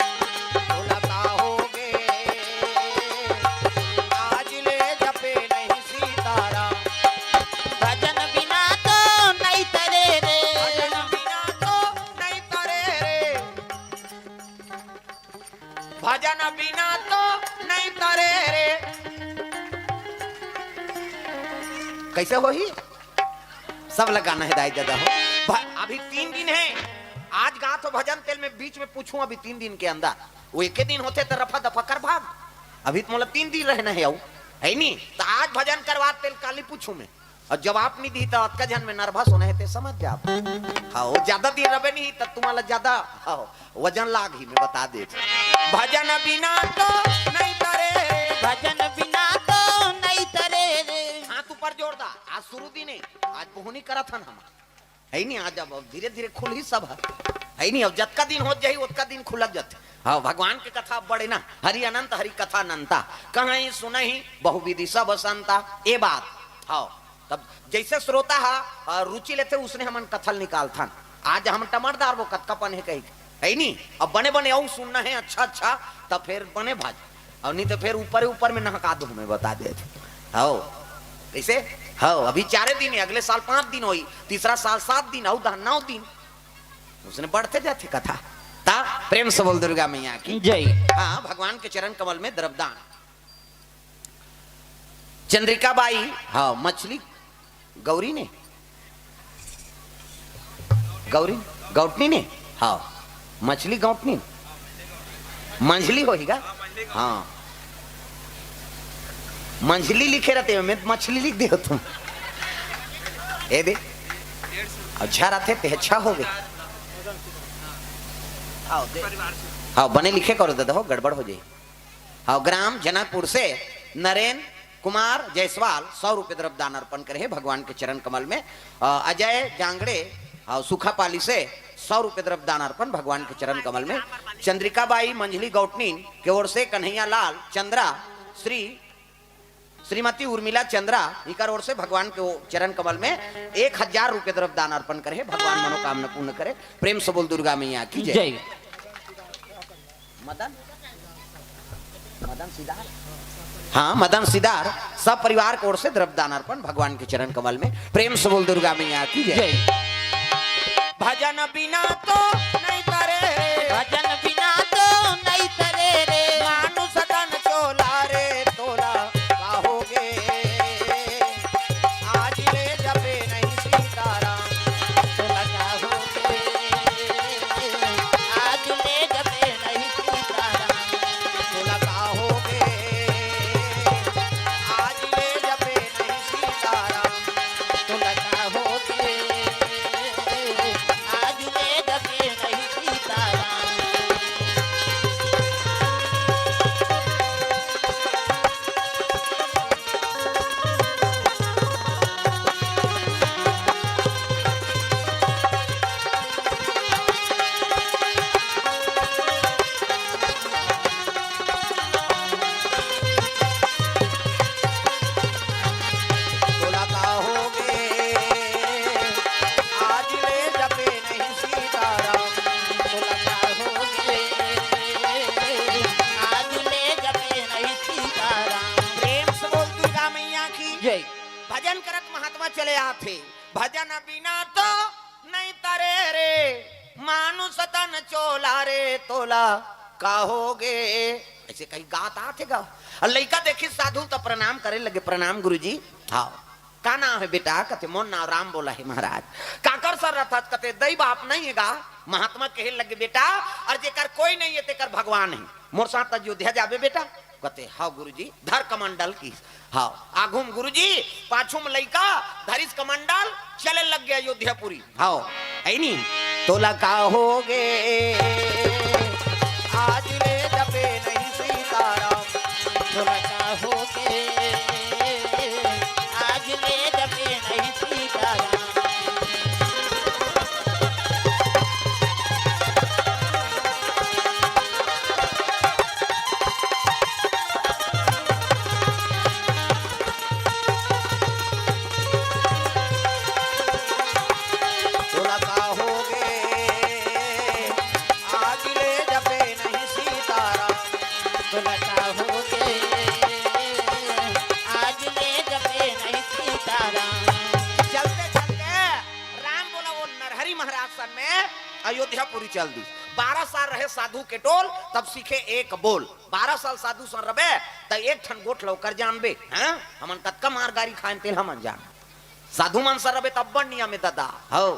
तोला कहोगे। आज ले जपे नहीं सीताराम। भजन बिना तो नहीं तरे रे। भजन बिना तो नहीं तरे रे। भजन बिना तो नहीं तरे रे। कैसे होही? सब लगाना है दाई दादा हो। भ-, अभी तीन दिन है। आज गा तो भजन तेल में बीच में पूछूं, अभी तीन दिन के अंदर वो एके दिन होते तो रफा दफा कर भाग। अभी तो मोला तीन दिन रहना है, आऊ है नी? तो आज भजन करवा तेल काली पूछूं मैं। और जवाब नहीं दी तो अतका झन में नर्वस होना है, ते समझ जा। हाँ, वो ज्यादा दिन रबे नहीं तो तुम्हारा ज्यादा, हाँ, वजन लाग ही, मैं बता दे। भजन बिना तो नहीं तरे, भजन बिना तो नहीं तरे रे। हाथ ऊपर जोर दा, आज शुरू दिन है, आज बोहनी करत हन हम। है नी, आज अब धीरे धीरे खुलही सब ह। है नी, अब जतका दिन होत जाही, ओतका दिन खुलत जाथे। हाँ, भगवान के कथा बड़े ना, हरि अनंत हरि कथा अनंता, कहीं सुनही बहुविधि सब संता। ए बात, हाँ, तब जैसे श्रोता हा, आ, रुचि लेथे, उसने हमन कथा ल निकालथन। आज हम टमरदार वो कतका पन है कही, है नी? अब बने बने अउ सुनना है अच्छा अच्छा, तब फिर बने भाज, और नहीं तो फिर ऊपर ऊपर में नहका दो, मैं बता दे। हो, कैसे? हो, अभी चारे दिन है, अगले साल पांच दिन होई, तीसरा साल सात दिन, अउ दह नौ दिन। उसने बढ़ते जाते कथा। ता प्रेम से बोल दुर्गा मैया की जय। हाँ, भगवान के चरण कमल में द्रव्यदान। चंद्रिका बाई, हाँ, मछली गौरी ने, गौरी, गौटनी ने, हाँ, मछली गौटनी, मंझली होही गा, हाँ, मंझली लिखे रहते हो, मैं मछली लिख दे हो तुम। ए दे, अच्छा रहते ते अच्छा हो गए। हाँ, बने लिखे करो दादा हो, गड़बड़ हो जाए। हाँ, ग्राम जनकपुर से नरेंद्र कुमार जायसवाल सौ रुपये द्रव्य दान अर्पण करे हे भगवान के चरण कमल में। अ, अजय जांगड़े, हाँ, सुखापाली से सौ रुपये द्रव्य दान अर्पण भगवान के चरण कमल में। चंद्रिका बाई मंझली गौटनीन के ओर से कन्हैया लाल चंद्रा, श्री, श्रीमती उर्मिला चंद्रा, इकर ओर से भगवान के ओ-, चरण कमल में एक हजार रुपये द्रव्य दान अर्पण करे हे। भगवान मनोकामना पूर्ण करे। प्रेम से बोल दुर्गा मैया की जय। जय। मदन, मदन सिदार, हाँ, मदन सिदार सब परिवार के ओर से द्रव्य दान अर्पण भगवान के चरण कमल में। प्रेम से बोल दुर्गा मैया की जय। जय। भजन बिना तो नहीं तरे, भजन बिना तो नहीं तरे रे। मानुष तन चोला रे, तोला कहोगे। आज ले जपे नहीं सीताराम, तोला कहोगे। आज ले जपे नहीं सीताराम, तोला कहोगे। आज ले जपे नहीं सीताराम, तोला कहोगे। आज ले जपे नहीं सीताराम। तोला कहोगे, आज ले जपे नहीं सीताराम। तोला कहोगे, आज ले जपे नहीं सीताराम। प्रेम से बोल दुर्गा मैया की जय। भजन करत महात्मा चले आथे, भजन बिना तो नहीं तरे रे, मानुष तन चोला रे, तोला कहोगे। ऐसे कहीं गात आथे गा। और लइका देखी साधु तो प्रणाम करे लगे, "प्रणाम गुरुजी।" हाँ, "का नाम है बेटा?" कथे, "मोर नाम राम बोला है महाराज।" "काकर सर रथत?" कथे, "दई बाप नहीं है गा।" महात्मा कहे लगे, "बेटा, और जेकर कोई नहीं है तेकर भगवान है। मोर साथ अयोध्या जाबे बेटा?" कथे, "हाँ गुरुजी।" धर कमंडल की, हाँ, आघू म गुरुजी, पाछू म लइका, धरिस कमंडल, चले लग गया अयोध्यापुरी। हाँ, है नी? तोला कहोगे, आज ले जपे नहीं सीताराम। तोला कहोगे, आज ले हो गे, आज ले जपे नहीं सीताराम। चलते चलते राम बोला वो नरहरि महाराज सन में अयोध्यापुरी चल दी। बारह साल रहे साधु के टोल, तब सीखे एक बोल। बारह साल साधु सन रबे, त एक ठन गोठ लौकर जानबे, हैं? हमन कतका मार गारी खाएन, तेल हमन जान। साधु मन सन रबे, तब बड़ नियम हे ददा। हौ,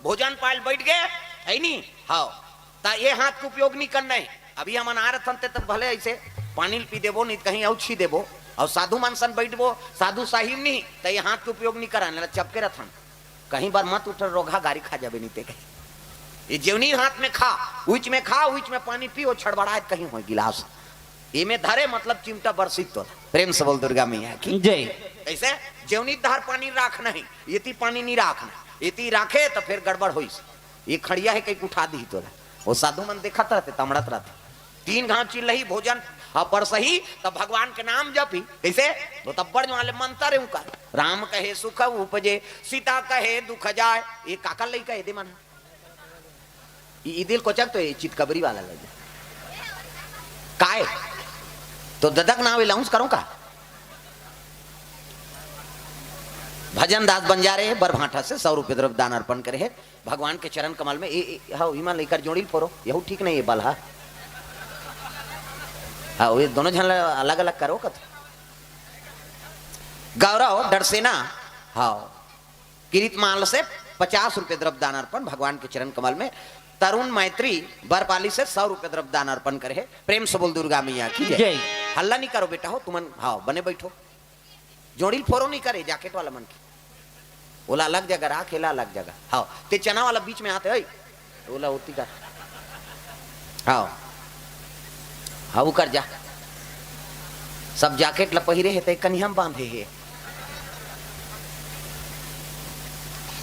भोजन पायल बैठ गे, है नी? हौ, त ये हाथ के उपयोग नहीं करना है। अभी हमन आ रथन ते तब भले ऐसे पानी ल पी देबो, नहीं त कहीं अउ छी देबो। और साधु मन सन बैठबो, साधु साहिब नहीं, त ये हाथ के उपयोग नहीं करन, ला चपके रथन। कहीं बार मत उठर, रोगहा गारी खा जाबे नहीं ते कहीं। ये जेवनी हाथ में खा, उच में खा, उच में पानी पी, वो छड़बड़ाए कहीं हो गिलास। ये में धरे मतलब चिमटा बरसित तो। प्रेम से बोल दुर्गा मैया की। जय। ऐसे जेवनी धार पानी राख नहीं, ये ती पानी नहीं राखना, ये ती राखे तो फिर गड़बड़ होइस। ये खड़िया है कहीं उठा दी तोला। वो साधु मन देखत रहते, तमड़त रहते। तीन घाव चिल्लही भोजन ह परसही, तब भगवान के नाम जपी। कैसे? वो तब बड़ वाले मंत्र है उनका। राम कहे सुख उपजे, सीता कहे दुख जाए। ये काकर लइका है दे मन? ई, ई दिल कोचक तो ये चितकबरी वाला लग। काय? तो ददक नाव अनाउंस करूं का? भजन दास बंजारे बरभाटा से सौ रुपये द्रव्य दान अर्पण करे है भगवान के चरण कमल में। ए, ए, हाँ, इमा लेकर जोड़ी फोरो, यहू ठीक नहीं है बल, हाँ। हाँ, ये दोनों झन ला अलग-अलग करो कत। गौरव डरसेना, हाँ, किरीटमाल से पचास रुपये द्रव्य दान अर्पण भगवान के चरण कमल में। तरुण मैत्री बरपाली से सौ रुपये द्रव्य दान अर्पण करे है। प्रेम से बोल दुर्गा मैया की जय। जय। हल्ला नहीं करो बेटा हो, तुमन, हाँ, बने बैठो। जोड़ी ल फोरो नहीं करे जैकेट वाला मन के। ओला अलग जगह राख, एला अलग जगह। हाँ, ते चना वाला बीच में आते है, ओला ओती कर। हाँ, हाँ, वो कर जा। सब जैकेट ला पहिरे है, ते कनिहा म बांधे है।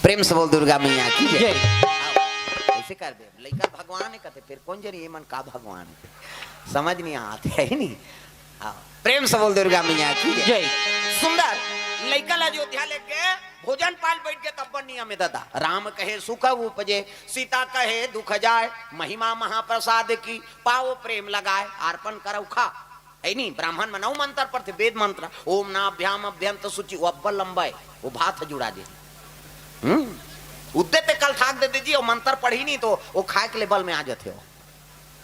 प्रेम से बोल दुर्गा मैया की जय। जय। हाँ, ऐसे कर दे। लइका भगवान है कहते, फिर कौन जनी ये मन का भगवान है? समझ नहीं आते है ही नहीं। हाँ, प्रेम से बोल दुर्गा मैया की जय। जय। सुंदर लइका ला अयोध्या लेके भोजन पाल बैठ के तब नियम है दादा। राम कहे सुख उपजे, सीता कहे दुख जाए, महिमा महाप्रसाद की, पाओ प्रेम लगाए, अर्पण करौ खा। है नी, ब्राह्मण मन अउ मंत्र पढ़थे, वेद मंत्र, ओम नाभ्याम अभ्यंत शुचि, वो अब्बल लंबा है, वो भात जुड़ा जे। हम्म, उद्दे ते कल थाक दे दीजिए, वो मंत्र पढ़ी नहीं तो वो खाए के लेवल में आ जाते हो।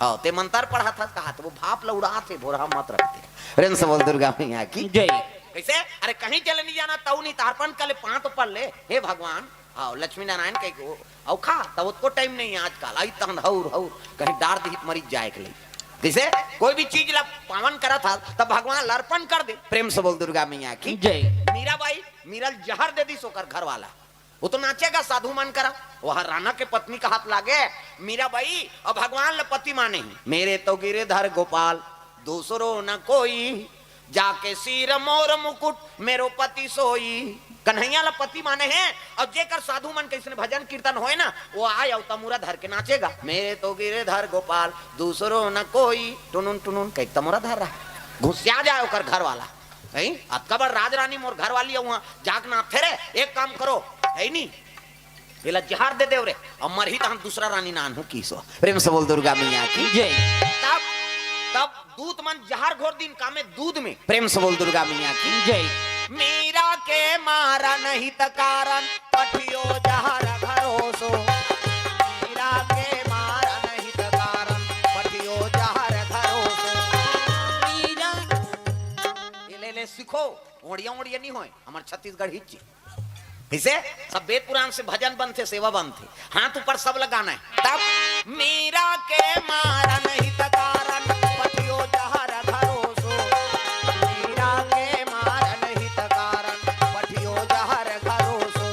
हाँ, ते मंत्र पढ़ा था, कहा तो वो भाप लौड़ा थे, भोरहा मत रखते। प्रेम से बोल दुर्गा मैया की जय। कैसे? अरे कहीं चले नहीं जाना, तऊ नहीं तारपन कर ले, पांच तो पढ़ ले, हे भगवान। हाँ, लक्ष्मी नारायण कह के, अउ खा, तब उसको टाइम नहीं है आजकल। आई तहन हौर, हौर, कहीं डार दिहित मरीज जाए के लिए। जैसे कोई भी चीज ला पावन करा था, तब भगवान ला अर्पण कर दे। प्रेम से बोल दुर्गा मैया की जय। मीराबाई, मीरा ल जहर दे दी सोकर घर वाला। वो तो नाचेगा साधु मन करा। वह राना के पत्नी का हाथ लागे, मीराबाई, अब भगवान ल पति माने ही। मेरे तो गिरधर गोपाल, दूसरो न कोई, जाके सिर मोर मुकुट मेरो पति सोई। कन्हैया ला पति माने हैं, और जेकर साधु मन कइसने भजन कीर्तन होए ना, वो आए और तमुरा धर के नाचेगा, मेरे तो गिरधर गोपाल दूसरो न कोई, टुनुन टुनुन कह तमुरा धर रहा, घुसिया जाए ओकर घर वाला। हैं? अतका बड़ राज रानी मोर घर वाली है, वहाँ जाके नाचथे रे। एक काम करो, है नी, एला जहर दे देव रे, अउ मरही तहन दूसरा रानी नान हूँ कीसो। प्रेम से बोल दुर्गा मैया की जय। तब, तब दूत मन जहर घोर दिन का में दूध में। प्रेम से बोल दुर्गा मैया की जय। मीरा के मारा नहीं त कारण, पठियो जहर घरोसो। मीरा के मारा नहीं त कारण, पठियो जहर घरोसो। मीरा। ये ले ले सीखो, ओड़िया ओड़िया नहीं होए, हमार छत्तीसगढ़ हिच्ची। इसे सब वेद पुराण से भजन बनथे, सेवा बनथे, हाथ ऊपर सब लगाना है। तब मीरा के मारन हित कारण, पठियो जहर घरोसो। मीरा के मारन हित कारण, पठियो जहर घरोसो।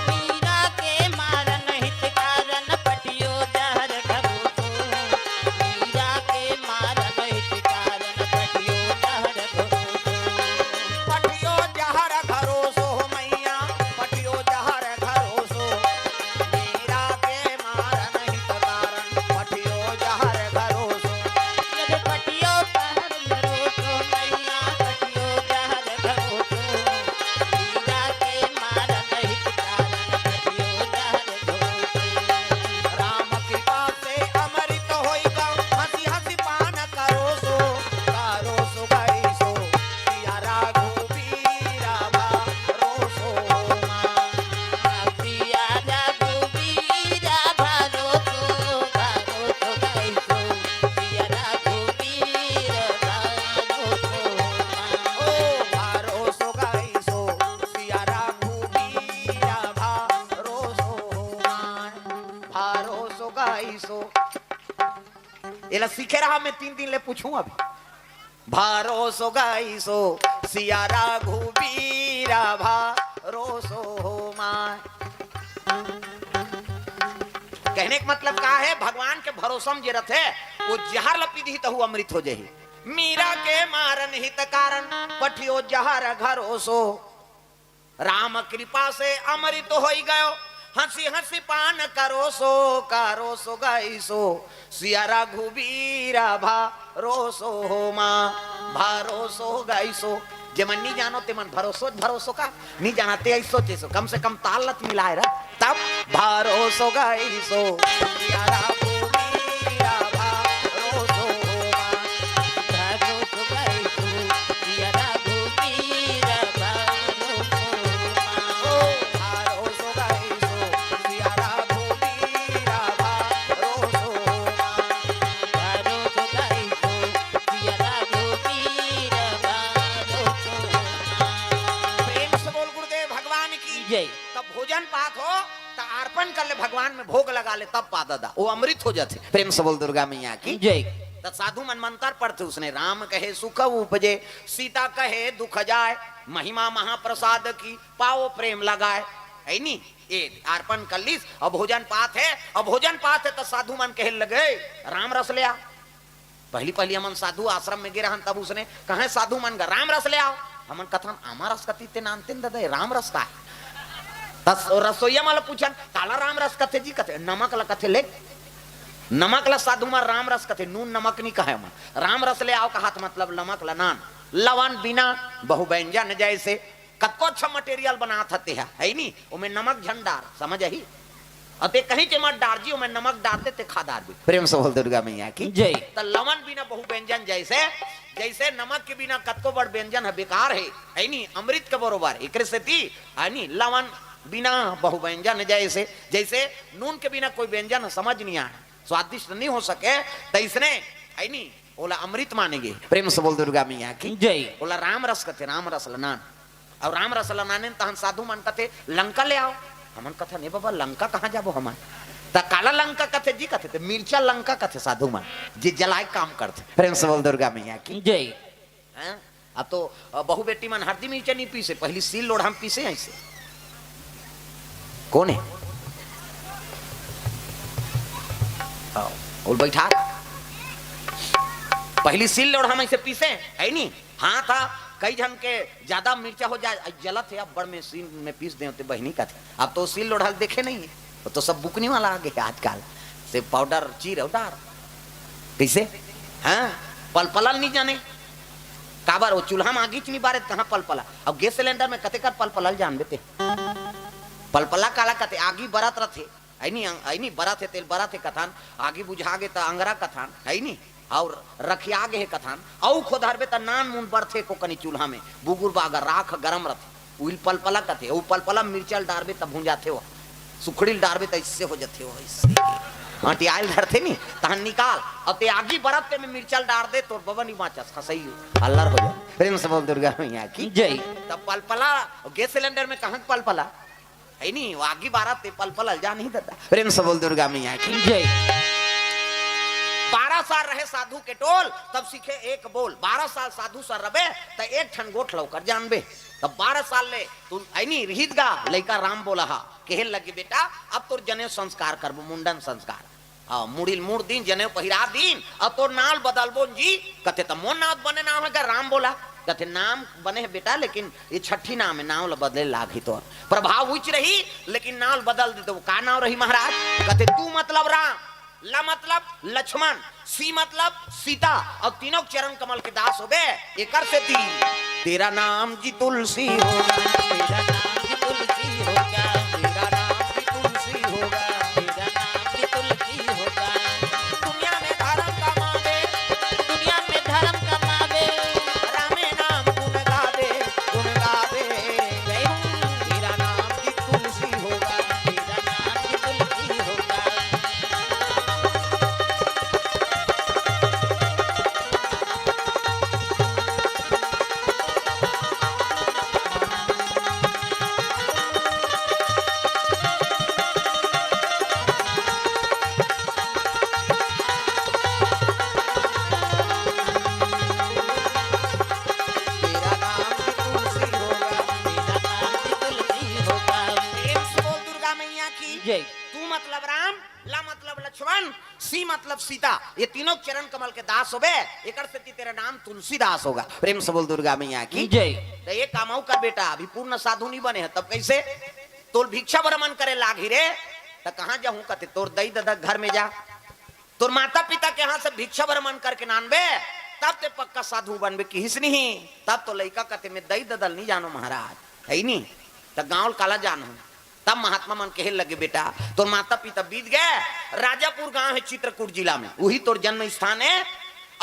मीरा के मारन हित कारण, पठियो जहर घरोसो। मीरा के मारन हित कारण, पठियो जहर घरोसो। पठियो जहर घरोसो मैया, पठियो जहर घरोसो। मीरा के मारन हित कारण, पठियो जहर घरोसो। एला सीखे रहा, मैं तीन दिन ले पूछूं अभी। भरोसो गइसो सिया रघुबीरा, भरोसो हो माय। कहने का मतलब का है? भगवान के भरोसा में जे रथे, वो जहर ल पीही तहू अमृत हो जाही। मीरा के मारन हित कारण, पठियो जहर घरोसो। राम कृपा से अमृत होई गयो, हंसी हंसी पान करोसो, करोसो गइसो सिया रघुबीरा, भरोसो हो माँ, भरोसो गइसो। जेमन नी जानो तेमन भरोसो, भरोसो का नी जाना, ते ऐसो चेसो, कम से कम ताल लत मिलाए रह, तब भरोसो गइसो सिया रघुबीरा, भरोसो हो माँ। भरोसो गइसो सिया रघुबीरा, भरोसो हो माँ। ओ, भरोसो गइसो सिया रघुबीरा, भरोसो हो माँ। भरोसो गइसो सिया रघुबीरा, भरोसो हो माँ। प्रेम से बोल गुरुदेव भगवान की जय। तब भोजन पात हो, त अर्पण कर ले भगवान में, भोग लगा ले, तब पा ददा, वो अमृत हो जाथे। प्रेम से बोल दुर्गा मैया की जय। त साधु मन मंत्र पढ़थे, उसने राम कहे सुख उपजे, सीता कहे दुख जाय, महिमा महाप्रसाद की पाओ प्रेम लगाय। है नी? ये अर्पण कर लीस, अब भोजन पात है, अब भोजन पात है, त साधु मन कहे लगे, "राम रस ले आ।" पहली पहली हमन साधु आश्रम में गे रहन, तब उसने कहे साधु मन गा, "राम रस ले आओ।" हमन कथन, "आमा रस कथे ते नानतेन ददा, ये राम रस का है?" त रसोईया मन ल पूछन, "काला राम रस कथे जी?" कथे, "नमक ल कथे ले।" नमक ल साधु मन राम रस कथे, नून नमक नी कहे मन। "राम रस ले आओ" कहात मतलब नमक ल नान। लवन बिना बहुव्यंजन जैसे, कतको अच्छा material बनात हते हा, है नी? ओमे नमक झन डार, समझ आही? अते कहीं के मत डार जी, ओमे नमक डार दे, ते खा डारबे। प्रेम से बोल दुर्गा मैया की जय। त लवन बिना बहुव्यंजन जैसे, जैसे नमक के बिना कतको बड़ व्यंजन है, बेकार है, है नी? अमृत के बरोबर, एकरे सेती, है नी? लवन बिना बहुव्यंजन जैसे, जैसे नून के बिना कोई व्यंजन समझ नहीं आए, स्वादिष्ट नहीं हो सके, तैसने, है नी? ओला अमृत माने गे। प्रेम से बोल दुर्गा मैया की जय। ओला राम रस कथे, राम रस ल नान। अउ राम रस ल नानेन तहन साधु मन कथे, "लंका ले आओ।" हमन कथन, "ए बाबा, लंका कहाँ जाबो हमन?" त काला लंका कथे जी, कथे, त मिर्चा लंका कथे साधु मन, जे जलाए काम करथे। प्रेम से बोल दुर्गा मैया की जय। हैं? अब तो, अ, बहू बेटी मन हरदी मिर्चा नहीं पीसे, पहली सील लोढ़ा में पीसे ऐसे। कौन है? आओ, बोल बैठा। पहली सील लोढ़ा में ऐसे पीसे, है नी? हाथ हा, कई झन के ज्यादा मिर्चा हो जाए, "अई जलत है, अब बड़ में सील में पीस दे होते बहिनी" कथे। अब तो सील लोढ़ा देखे नहीं है, वो तो सब बुकनी वाला आ गया आजकल, से पाउडर चीर अउ डार। कैसे? हाँ, पलपला ल नहीं जाने, काबर वो चूल्हा में आगीच नहीं बारे, कहाँ पलपला? अब गैस सिलेंडर में कते कर पलपला ल जानबे ते? पलपला काला कथे? आगी बरत रथे, है नी? अंग-, है नी? बरत हे, तेल बरत हे कथन, आगी बुझा गे त अंगरा कथन, है नी? अउ रखिया गे हे कथन, अउ खोदरबे त नान मुन बरथे को कनी चूल्हा में, बुगुर बागर राख गरम रथे, उइल पलपला कथे, उ पलपला मिर्चा ल डारबे त भुंजाथे वो, सुखड़ी ल डारबे त इससे हो जथे वो, इससे। अंटियाइल धरथे नी, तहन निकाल, अब ते आगी बरत ते में मिर्चा ल डार दे, तोर बबन ही बाँचस, खसई हल्लर हो जाए। प्रेम से बोल दुर्गा मैया की जय। तब पलपला, गैस सिलेंडर में कहाँ के पलपला? है नी, वो आगी बारत ते पलपला ल जा नहीं देता। प्रेम से बोल दुर्गा मैया की जय। बारह साल रहे साधु के टोल, तब सीखे एक बोल। बारह साल साधु सर रबे, त एक ठन गोठ ल ओकर जानबे। तब बारह साल ले तू है नी रिहित गा, लइका राम बोला हा, कहे लगे, "बेटा, अब तोर जनेऊ संस्कार करबो, मुंडन संस्कार।" हाँ, मुड़ी ल मुड़ दीन, जनेऊ पहिरा दीन, अब तोर नाव ल बदलबो जी। कथे, "त मोर नाव बने नाव है का राम बोला?" कथे, "नाम बने है बेटा, लेकिन ये छठी नाम है, नाव ल बदले लागही तोर। प्रभाव उच रही, लेकिन नाव ल बदल दे तो वो का नाव रही महाराज?" कथे, "तू मतलब राम, ल मतलब लक्ष्मण, सी मतलब सीता, अउ तीनों के चरण कमल के दास होबे, एकर सेती तेरा नाम जी तुलसी होगा, तेरा नाम जी तुलसी होगा, तेरा नाम जी तुलसी होगा, तेरा नाम जी तुलसी होगा। दुनिया में धर्म कमावे, दुनिया में धर्म कमावे, रामे नाम गुण गावे, गुण गावे। जय हो। तेरा नाम जी तुलसी होगा, तेरा नाम जी तुलसी होगा। सी मतलब सीता, ये तीनों चरण कमल के दास होबे, एकर सेती तेरा नाम तुलसीदास होगा। प्रेम से बोल दुर्गा मैया की। जय। तो ये काम अउ कर बेटा, अभी पूर्ण साधु नहीं बने है, तब कैसे? तोल भिक्षा भ्रमण करे लागी रे, त कहाँ जाहूँ कथे, तोर दई ददा घर में जा, तोर माता पिता के यहाँ से भिक्षा भ्रमण करके नानबे, तब ते पक्का साधु बनबे, किहिस नहीं। तब तो लइका कथे, मैं दई ददल नहीं जानो महाराज, है नहीं, त गाँव काला जानो। तब महात्मा मन कहे लगे, बेटा, तोर माता पिता बीत गए, राजापुर गांव है चित्रकूट जिला में, वही तोर जन्म स्थान है।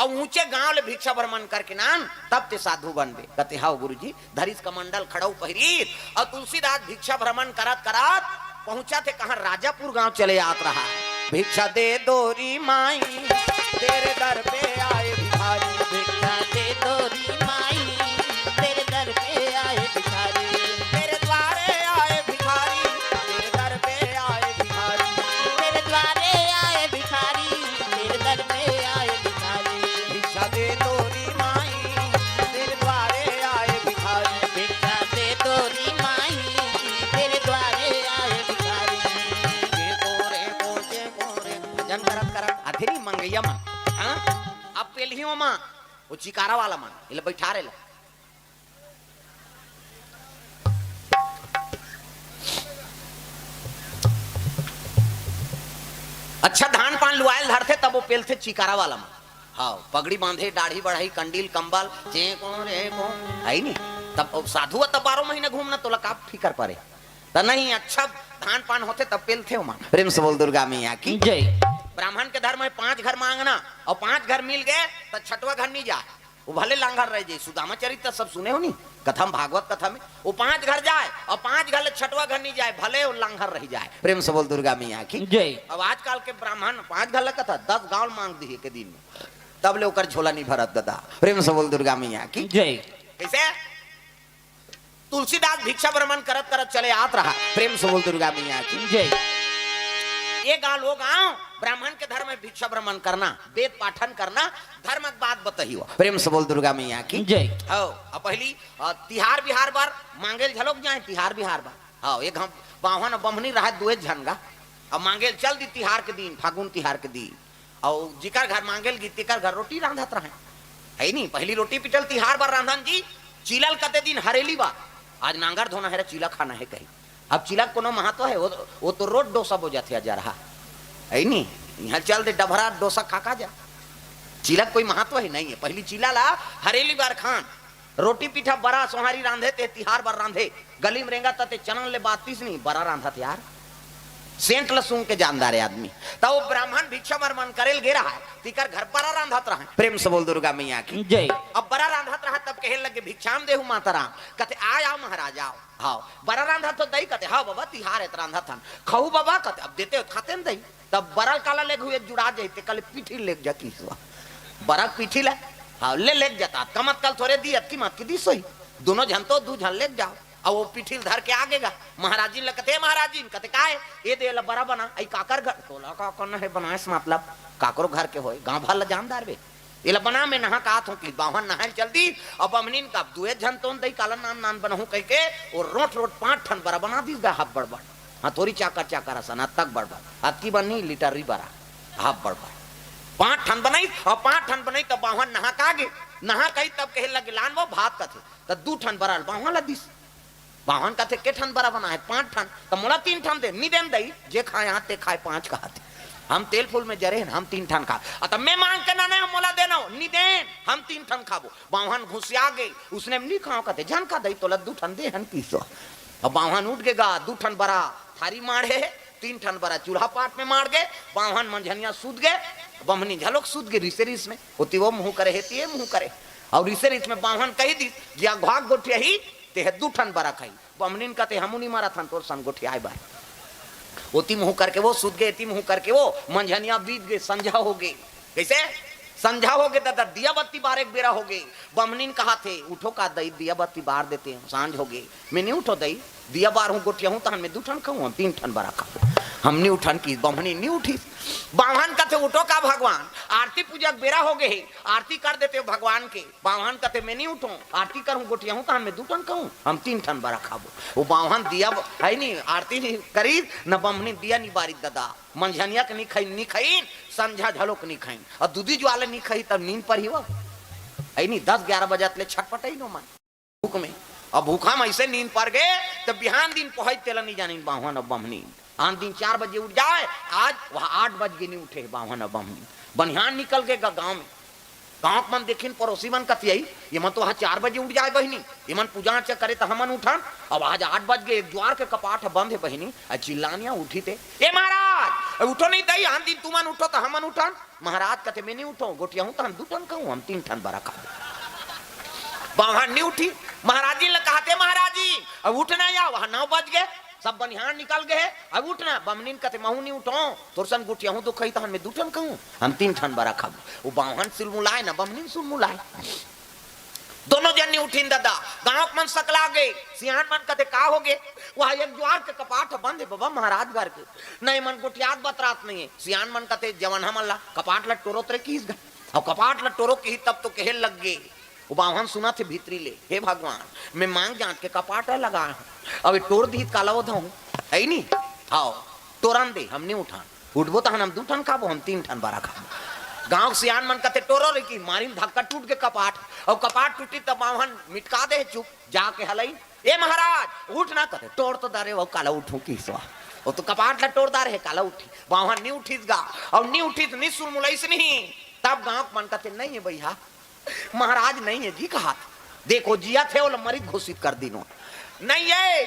अउ ऊंचे गांव ले भिक्षा भ्रमण करके नान, तब ते साधु बनबे। कथे, हाव गुरुजी। धरिस कमंडल खड़ऊ पहिरीस, अउ तुलसीदास भिक्षा भ्रमण करत करत पहुंचा थे कहाँ, राजापुर गांव चले आत रहा। भिक्षा दे दो री माई, तेरे दर पे आए भिखारी। भिक्षा दे दो री माई, तेरे दर पे आए भिखारी। तेरे द्वारे आए भिखारी, तेरे दर पे आए भिखारी। तेरे द्वारे आए भिखारी, तेरे दर पे आए भिखारी। भिक्षा दे दो री माई, तेरे द्वारे आए भिखारी। भिक्षा दे दो री माई, तेरे द्वारे आए भिखारी। जे कोरे को, जे कोरे। भजन करत करत आथे नहीं मंगैया मन, हाँ? अब पेलही ओमा, वो चिकारा वाला मन, इला बैठा रे ला। अच्छा, धान पान लुआयल धरथे, तब वो पेलथे चिकारा वाला मन। हाँ, पगड़ी बांधे, दाढ़ी बढ़ाई, कंडील, कंबल, चे को रे को, है नहीं? तब वो साधु ह तब बारह महीना घूमना, तोला का फिकर परे? त नहीं, अच्छा धान पान होथे, तब पेलथे ओमन। प्रेम से बोल दुर्गा मैया की। जय। ब्राह्मण के धर्म है पांच घर मांगना, अउ पांच घर मिल गए, त छठवा घर नहीं जाए। वो भले लांघर रह जाए, सुदामा चरित्र सब सुने हो नी, कथा में, भागवत कथा में, वो पांच घर जाए अउ पांच घर ले छठवा घर नहीं जाए, भले वो लांघर रह जाए। प्रेम से बोल दुर्गा मैया की। जय। अब आजकल के ब्राह्मण पांच घर ले कथा, दस गांव मांग दिए के दिन में, तब ले ओकर झोला नहीं भरत दादा। प्रेम से बोल दुर्गा मैया की। जय। कैसे? तुलसीदास भिक्षा भ्रमण करत करत चले आत रहा। प्रेम से बोल दुर्गा मैया की। जय। ये गांव, वो गांव, ब्राह्मण के धर्म में भिक्षा भ्रमण करना, वेद पाठन करना, धर्म के बात बतही हो। प्रेम से बोल दुर्गा मैया की। जय। हो, अब पहली, अ, तिहार बिहार बर मांगेल झलोक जाए, तिहार बिहार बर। हो, एक हम बावन बमनी रहा दुए झन गा, अब मांगेल चल दी तिहार के दिन, फागुन तिहार के दिन। अउ जिकर घर मांगेल गी, तेकर घर रोटी रांधत रहे। है नी, पहली रोटी पिटल तिहार बर रांधन जी, चीलल कते दिन हरेली बर। आज नांगर धोना है रे, चीला खाना है कही। अब चीला के कोनो महत्व है? वो, वो तो रोज डोसा बोजाथे अजरहा। है नी, यहाँ चल दे डभरा डोसा खा खा जा। चीला के कोई महत्व ही नहीं है। पहली चीला ला हरेली बर खान, रोटी पीठा बरा सोहारी रांधे ते तिहार बर रांधे। गली में रेंगा तते चनन ले बातिस नहीं, बरा रांधत यार। सेंट ल सूंघ के जानदार है आदमी। त वो ब्राह्मण भिक्षा भ्रमण करेल गे रहा है, तिकर घर बरा रांधत रहा है। प्रेम से बोल दुर्गा मैया की। जय। अब बरा रांधत रहा, तब कहे लगे, "भिक्षाम देहु माता राम।" कथे, "आय, आव महाराज, आव।" हाव, बरा रांधत हो दई? कथे, "हाव बाबा, तिहार है त रांधत हन।" "खहू बाबा?" कथे, "अब देते हो खाते न दई।" तब बरा काला लेग हुए जुड़ा जाते, कल पीठी लेग जाती सुआ। बरा पीठी ले, हाव, ले लेग जाता। कमत कल थोड़े दी, अतकी मत की दी सोई। दोनों झन तो दू झन लेग जाओ। अब वो पीठी ल धर के आगे गा। महाराजिन ल कथे, "महाराजिन," कथे, "काय?" "ए दे ला बरा बना, आई काकर घर।" "तोला का करना है बनाए से मतलब? काकरो घर के होए, गांव भर ला जानदार बे। एला बना, मैं नहा के आत हूँ।" कि बावन नहाए ल चल दी। अब बमनिन का दुए झन तोन दई, काला नान नान बनहूँ कह के, वो रोट रोट पांच ठन बरा बना दीस गा, हब बड़ बड़। हाँ, थोड़ी चाकर चाकर असन, अतक बड़ बड़। अतकी बनी लीटर री बरा, हब बड़ बड़। पांच ठन बनाई, और पांच ठन बनाई, तब बावन नहा के आगे, नहा के आई, तब कहे लगे, "लान वो भात।" कथे, त दू ठन बरा बावन ला दीस। बावन कथे, "के ठन बरा बना है?" "पांच ठन।" "त मोला तीन ठन दे।" "नी देन दई, जे खाए हाथ ते खाए पांच," कहा थे। "हम तेल फूल में जरे हन, हम तीन ठन खा।" "अ, त मैं मांग के ना, नहीं, मोला देना हो।" "नी देन, हम तीन ठन खाबो।" बावन घुसिया गे, उसने नी खाओ कथे, "झन खा दई, तोला दू ठन दे हन पीसो।" अब बावन उठ गे गा, दू ठन बरा थारी माढ़े, तीन ठन बरा चूल्हा पाट में माढ़ गे, बावन मंझनिया सूत गे, बमनी झलोक सूत गे, रिसे रिस में, ओती वो मुंह करे, हेती ये मुंह करे, और रिसे रिस में बावन कही दी, "जे अघवा के गोठियाही, ते ह दू ठन बरा खाही।" बमनिन कथे, "हमू नी मरत हन तोर सन गोठियाए बर।" ओती मुंह करके वो सूत गे, एती मुंह करके वो, मंझनिया बीत गे, संझा हो गे। कैसे? संझा हो गे दादा, दिया बत्ती बारे के बेरा हो गे। बमनिन कहा थे, "उठो का दई, दिया बत्ती बार देते हैं, सांझ हो गे।" "मैं नी उठो दई, दिया बार हूँ, गोठिया हूँ, तहन मैं दू ठन खाऊँ, हम तीन ठन बरा खाऊँ।" "हम नी उठन।" कि बमनिन नी उठी। बाम्हन कथे, "उठो का भगवान, आरती पूजा के बेरा हो गे हे, आरती कर देते हो भगवान के।" बाम्हन कथे, "मैं नहीं उठूं, आरती करूं, गोठियाहूं तहन मैं दू ठन खाहूं, हम तीन ठन बरा खाबो।" वो बाम्हन दिया ब-, है नी, आरती नहीं करी, न बम्हनी दिया नहीं बारी ददा, मंझनिया के नहीं खाइन, नहीं खाइन, संझा झलोक नहीं खाइन, और दूधी ज्वाला नहीं खाई तब नींद पर ही वो, है नी, दस ग्यारह बजे ले छटपटाई नो मन। भूख में। अब भूखा में ऐसे नींद पर गे, तब बिहान दिन पहुंच तेला नहीं जानी बाम्हन अब बम्हनी। आन दिन चार बजे उठ जाए, आज वह आठ बज गे नहीं उठे बाम्हन अब बम्हनी। बनिहान निकल गे गा-, गांव में। गांव के मन देखिन, पड़ोसी मन कथियाई, "ये मन तो वहां चार बजे उठ जाए बहिनी, ये मन पूजा अर्चा करे तो हमन उठन, अब आज आठ बज गे, एक द्वार के कपाट ह बंद है बहिनी।" आ चिल्लानिया उठी ते, "ए महाराज, उठो नहीं तई, आन दिन तुमन उठो तो हमन उठन।" महाराज कथे, "मैं नहीं उठो, गोठियाहूं तहन दू ठन खाहूं, हम तीन ठन बरा खाबो।" बाम्हन नहीं उठी। महाराजी ल कहते, "महाराजी, अब उठना या, वहां नौ बज गे, सब बनिहान निकल गे हे, अब उठना।" बम्हनिन कथे, "महूं नहीं उठो, तोर सन गोठियाहूं दू खाई तहन मैं दू ठन खाहूं, हम तीन ठन बरा खाबो।" वो बाम्हन सुलमुलाए ना बम्हनिन सुलमुलाए। दोनों जन नहीं उठिन ददा। गांव के मन सकला गे। सियान मन कथे, "का हो गे?" "वह एक द्वार के कपाट ह बंद है बबा महाराज घर के, नहीं मन गोठियात बतरात नहीं है।" सियान मन कथे, "जवन हमन ला कपाट ला टोरो तरे किहिस गा, और कपाट ला टोरो किहिस तब तो कहे लग गे।" वो बाम्हन सुनथे भीतरी ले, "हे भगवान, मैं मांग जांच के कपाट ला लगाए हूं, अब ये टोर दिहिस काला ओधहूं, है नी? हाव, टोरन दे, हम नहीं उठन।" उठबो तहन हम दू ठन खाबो, हम तीन ठन बरा खाबो। गांव के सियान मन कथे, "टोरो रे" कि मारिन धक्का टूट गे कपाट, अउ कपाट टूटी त बाम्हन मिटका दे चुप, जाके हलई, "ए महाराज, उठ ना" कथे, "टोर तो डारे हो, काला उठूं किहिस वा, वो तो कपाट ला टोर डारे हे, काला उठी।" बाम्हन नी उठिस गा, अउ नी उठिस, नी सुलमुलाइस नहीं। तब गांव के मन कथे, "नहीं है भैया, महाराज नहीं है जी" कहात। "देखो जियत हे, ओला मरित घोषित कर दिनो।" "नहीं है,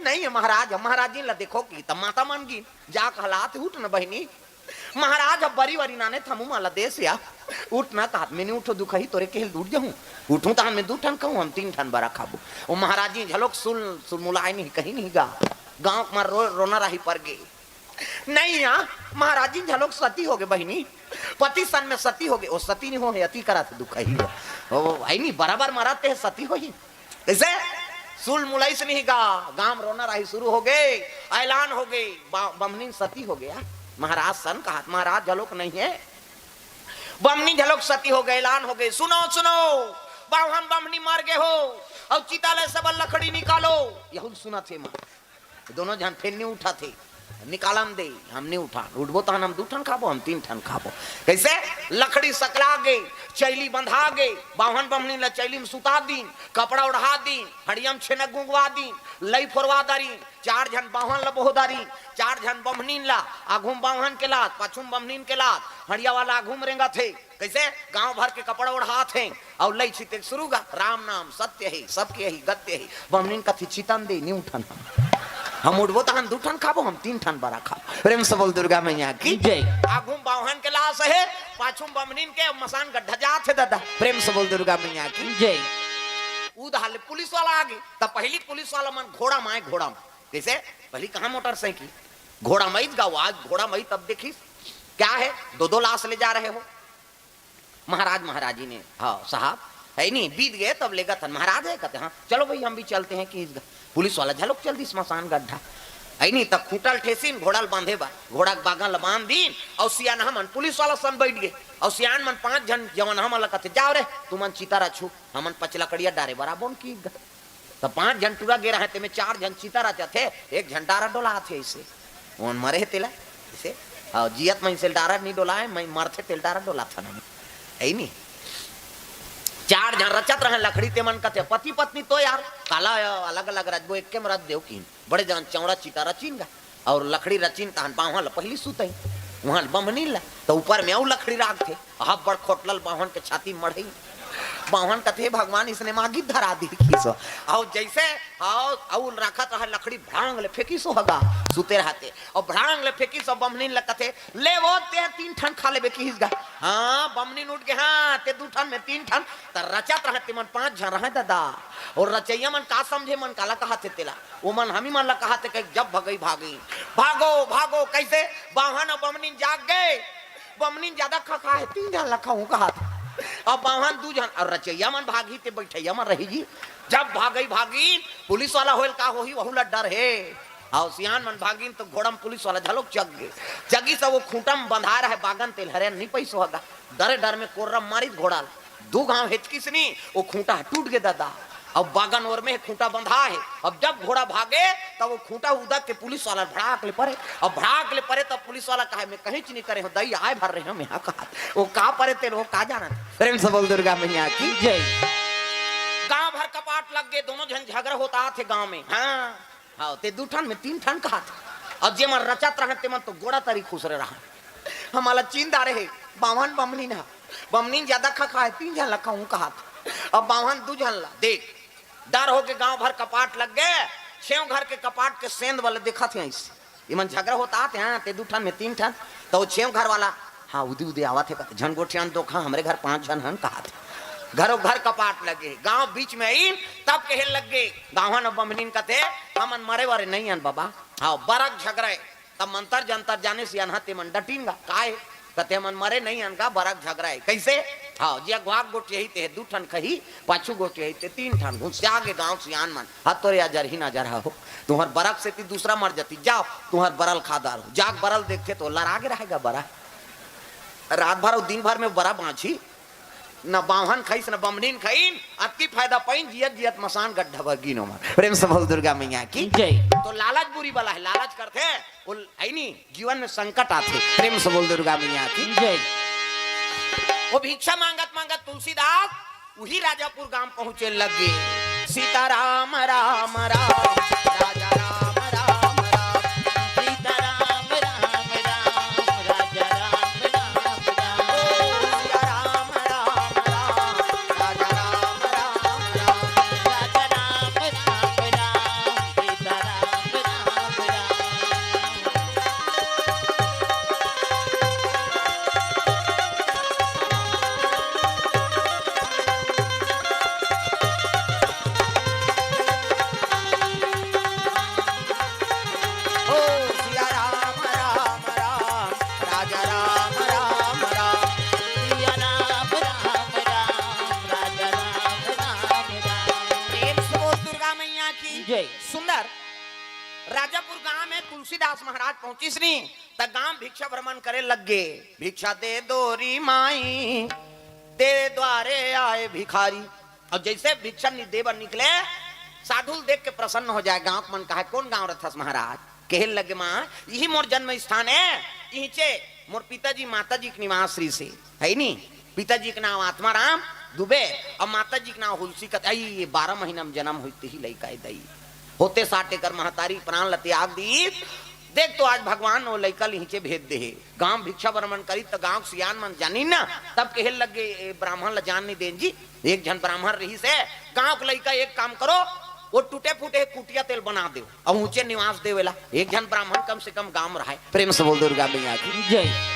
नहीं है महाराज, महाराजिन ला देखो" कि त माता मन गिन, जाके हलात, "उठ न बहिनी, महाराज अब बरी वरी नाने थमू माला देस या, उठ ना" कहात। "मैं नहीं उठो दुखही तोरे केहल उठ जाहूं, उठूं तहन मैं दू ठन खाहूं, हम तीन ठन बरा खाबो।" वो महाराजी झलोक सुल, सुलमुलाए नहीं, कहीं नहीं गा, गांव म रो, रोना राही पर गे। "नहीं या, महाराजी झलोक सती हो गे बहिनी, पति सन में सती हो गे।" "वो सती नहीं हो हे, अति करा थे दुखही हो।" "ओ भाई नहीं, बराबर मरत हे, सती होही।" कइसे? सुलमुलाइस नहीं गा, गांव रोना राही शुरू हो गे, ऐलान हो गे, बा-, बम्हनिन सती हो गे। महाराज सन कहात, महाराज झलोक नहीं है, बम्हनी झलोक सती हो गे, ऐलान हो गे, "सुनो, सुनो, बाम्हन बम्हनी मर गे हो, अउ चिता ले सब लकड़ी निकालो।" यहू सुनथे मां। दोनों झन फेर नहीं उठथे, "निकालन दे, हम नहीं उठन, उठबो तहन हम दू ठन खाबो, हम तीन ठन खाबो।" कइसे? लकड़ी सकला गे, चैली बंधा गे, बाम्हन बम्हनिन ला चैली में सुता दीन, कपड़ा ओढ़ा दीन, हड़िया में छेना गुंगवा दीन, लई फोरवा दारिन, चार झन बाम्हन ला बोह दारिन, चार झन बम्हनिन ला, आघू म बाम्हन के लात, पाछू म बम्हनिन के लात, हड़िया वाला आघू म रेंगत हे। कइसे? गांव भर के कपड़ा ओढ़ात हे, अउ लई छिते शुरू गा, "राम नाम सत्य हे, सबके यही गत्य हे।" बम्हनिन कथे, "चितन दे, नी उठन हम। हम उठबो तहन दू ठन खाबो, हम तीन ठन बरा खाबो।" प्रेम से बोल दुर्गा मैया की जय। आघू म बाम्हन के लास हे, पाछू म बम्हनिन के मसान गड्ढा जात हे दादा। प्रेम से बोल दुर्गा मैया की जय। उधार ले पुलिस वाला आगे, त पहिली पुलिस वाला मन घोड़ा म आए, घोड़ा म। कइसे? पहिली कहां मोटरसाइकिल, घोड़ा म आइस गा, आज घोड़ा म आइस तब देखिस, "क्या है, दो दो लाश ले जा रहे हो?" "महाराज, महाराजी ने, हां साहब, है नहीं, बीत गए तब लेगत हन।" "महाराज है?" कथे, "हां।" "चलो भाई, हम भी चलते हैं" किहिस गा। पुलिस वाला झलोक चल दिस मसान गड्ढा, है नहीं, त खूंटा ल ठेसिन घोड़ा ल बांधे बर, घोड़ा के बागा ल बांध दीन, अउ सियान हमन पुलिस वाला सन बैठ गे, अउ सियान मन पांच झन जवन हमन ला कथे, "जाओ रे, तुमन चिता रचहू, हमन पचलकड़िया डारे बर आबोन" किहिस गा। त पांच झन टूरा गे रहे, तेमे चार झन चिता रचत हे, एक झन डारा डोलात हे अइसे। ओन मरे हे तेला, अइसे। अउ जियत मइनसे ल डारा नी डोलाए, मरथे तेला डारा डोलाथन। अइ नी? चार झन रचत रहे लकड़ी, तेमन कथे, "पति पत्नी तो यार, काला अलग-अलग रचबो, एक्के म रच देव" किहिन। बड़े जान चौड़ा चिता रचिन गा। अउ लकड़ी रचिन तहन बाम्हन ल पहिली सुतई, उहां ल बम्हनिन ल, त ऊपर में अउ लकड़ी राखथे। अब्बड़ खोटलल बाम्हन के छाती मढ़ई। बाम्हन कथे, "भगवान इसने मागी धरा दी" किहिस। अउ जइसे, अउ, अउ राखत रहा लकड़ी, भड़ांग ले फेंकिस हो गा, सुते रहते। अउ भड़ांग ले फेंकिस, बम्हनिन ल कथे, "ले वो, ते तीन ठन खा लेबे" किहिस गा। हां, बम्हनिन उठ गे, "हां, ते दू ठन में तीन ठन।" त रचत रहा, तेमन पांच झन रहे दादा। अउ रचइया मन का समझे, मन काला कहाथे तेला। ओमन हमी मन ला कहाथे कहि जब भगई भागी। भागो, भागो, कइसे? बाम्हन अउ बम्हनिन जाग गे। बम्हनिन जादा खा, खा हे, तीन झन ला खाहूं कहाथे। अब बाम्हन दू झन, अउ रचइया मन भागही ते बइठइया मन रहिही। जब भागई भागी, पुलिस वाला होय ल का होही, वहू ला डर हे। अउ सियान मन भागिन त घोड़ा म पुलिस वाला घलोक चघ गे। चघिस त वो खूंटा म बंधाय रहय बागन तेला, हरे नइ पइस होगा। डरे डर में कोर्रा मारिस घोड़ा ला। दू घांव हेचकिस नी, वो खूंटा ह टूट गे ददा। अब बागन ओर में खूंटा बंधा हे। अब जब घोड़ा भागे, तब वो खूंटा उदक के पुलिस वाला भड़ाक ले परे। अब भड़ाक ले परे, तब पुलिस वाला कहे, "मैं कहींच नइ करे हंव, दई आय भर रहे हंव, मैं हा कहा।" वो का परे तेला वो का जानत। प्रेम से बोल दुर्गा मैया की। जय। गांव भर कपाट लग गे, दोनों झन झगरा होत आत हे गांव में। हाँ। हाँ, ते दू ठन में तीन ठन कहत। अउ जे मन रचत रहन, ते मन तो गोड़ा तरी खुसरे रहन। हमला चीन डारे हे, बाम्हन बमनीन ह। बमनीन जादा खा खाए, तीन झन ल खाहूं कहत। अब बाम्हन दू झन ल देख। डर होके गांव भर कपाट लग गे। छेव घर के कपाट के सेंध वाले देखत हे अइसे। ये मन झगरा होत आत हे, हाँ, ते दू ठन में तीन ठन। त वो छेव घर वाला, हाँ, उदी उदी आवत हे, कहत, "झन गोठियान दोखा, हमरे घर पांच झन हन," कहत हे। घरो घर कपाट लगे, गांव बीच में आइन, तब कहे लग गे, गांव न बमनीन कहत हे, "हमन मरे वरे नइ अन बबा।" हाँ, बरग झगरा हे। तब मंतर जंतर जाने सियान ह, ते मन डटिन गा, "काय?" कहत हे, "हमन मरे नइ अन गा, बरग झगरा हे।" कइसे? हाँ, जे अगवा गोठियाही ते दू ठन खही, पाछू गोठियाही ते तीन ठन। घुसिया गे गांव सियान मन, "हा तोरे अजरही नजर हो, तुंहर बरग सेती दूसरा मर जती, जाव तुंहर बरा ल खा डारहूं।" जाके बरा ल देखथे त लरा गे रहय गा बरा। रात भर अउ दिन भर में बरा बांचही, न बाम्हन खइस, न बमनीन खइन, अतकी फायदा पइन, जियत जियत मसान गड्ढा भर गिन ओमन। प्रेम से बोल दुर्गा मैया की। जय। त लालच बुरी बला हे, लालच करथे, वो हे नी, जीवन में संकट आथे। प्रेम से बोल दुर्गा मैया की। जय। वो भिक्षा मांगत मांगत तुलसीदास उही राजापुर गांव पहुंचे लगे। सीता राम राम राम, राजा राम राम राम, सीता राम राम राम, राजा राम राम राम। ओ सिया राम राम राम, राजा राम राम राम, राजा राम राम राम, सीता राम राम राम। ओ सिया राम राम राम, राजा राम राम राम, सिया राम राम राम, राजा राम राम राम। प्रेम से बोल दुर्गा मैया की। जय। सुंदर राजापुर गांव में तुलसीदास महाराज पहुंचिस नी, त गांव भिक्षा भ्रमण करे लग गे। "भिक्षा दे दो री माई, तेरे द्वारे आए भिखारी।" अब जइसे भिक्षा नि-, दे बर निकले, साधु ल देख के प्रसन्न हो जाय। गांव के मन कहे, "कोन गांव रथस महाराज?" कहे लगे, "मां, इही मोर जन्म स्थान हे, इहिचे मोर पिताजी माताजी के निवास रहिसे, हे नी? पिताजी के नांव आत्माराम दुबे अउ माताजी के नांव हुलसी कथे। अई, ये बारह महीना में जन्म होइस तेही लइका हे दई। होते साठ एकर महतारी प्राण ल त्याग दीस। देख तो आज भगवान ओ लइका ल इहिचे भेज दे हे।" गांव भिक्षा भ्रमण करिस त गांव के सियान मन जानिन ना, तब कहे लगे, "ए ब्राह्मण ल जान नइ देन जी, एक झन ब्राह्मण रहिसे, गांव के लइका एक काम करो, वो टूटे फूटे कुटिया तेला बना देव, अउ ऊंचे निवास देव एला, एक झन ब्राह्मण कम से कम गांव में रहय।" प्रेम से बोल दुर्गा मैया की। जय।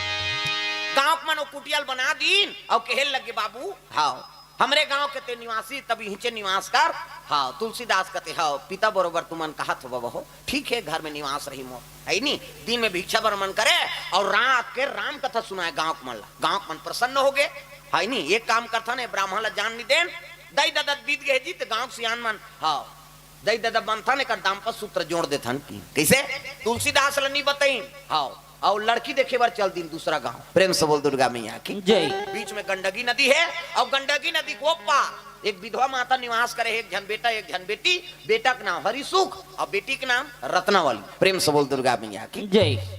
गांव के मन वो कुटिया ल बना दीन, अउ कहे लगे, "बाबू, हाव, हमरे गांव के ते निवासी, तब इहिचे निवास कर।" हाव, तुलसीदास कथे, "हाव, पिता बरोबर तुमन कहत हो बबा हो, ठीक हे, घर में निवास रही मोर, हे नी? दिन में भिक्षा भ्रमण करे अउ रात के राम कथा सुनाय गांव के मन ला।" गांव के मन प्रसन्न हो गे, हे नी? "एक काम करथन, ए ब्राह्मण ला जान नइ देन, दई ददा बीत गे जी, त गांव के सियान मन, हाव, दई ददा बनथन, एकर दाम्पत्य सूत्र जोड़ देथन।" कि कइसे? तुलसीदास ल नइ बतइन। हाव, अउ लड़की देखे बर चल दीन दूसरा गांव। प्रेम से बोल दुर्गा मैया की। जय। बीच में गंडकी नदी हे, अउ गंडकी नदी के ओ पार एक विधवा माता निवास करे हे, एक झन बेटा, एक झन बेटी। बेटा के नांव हरिसुख अउ बेटी के नांव रत्नावली। प्रेम से बोल दुर्गा मैया की। जय।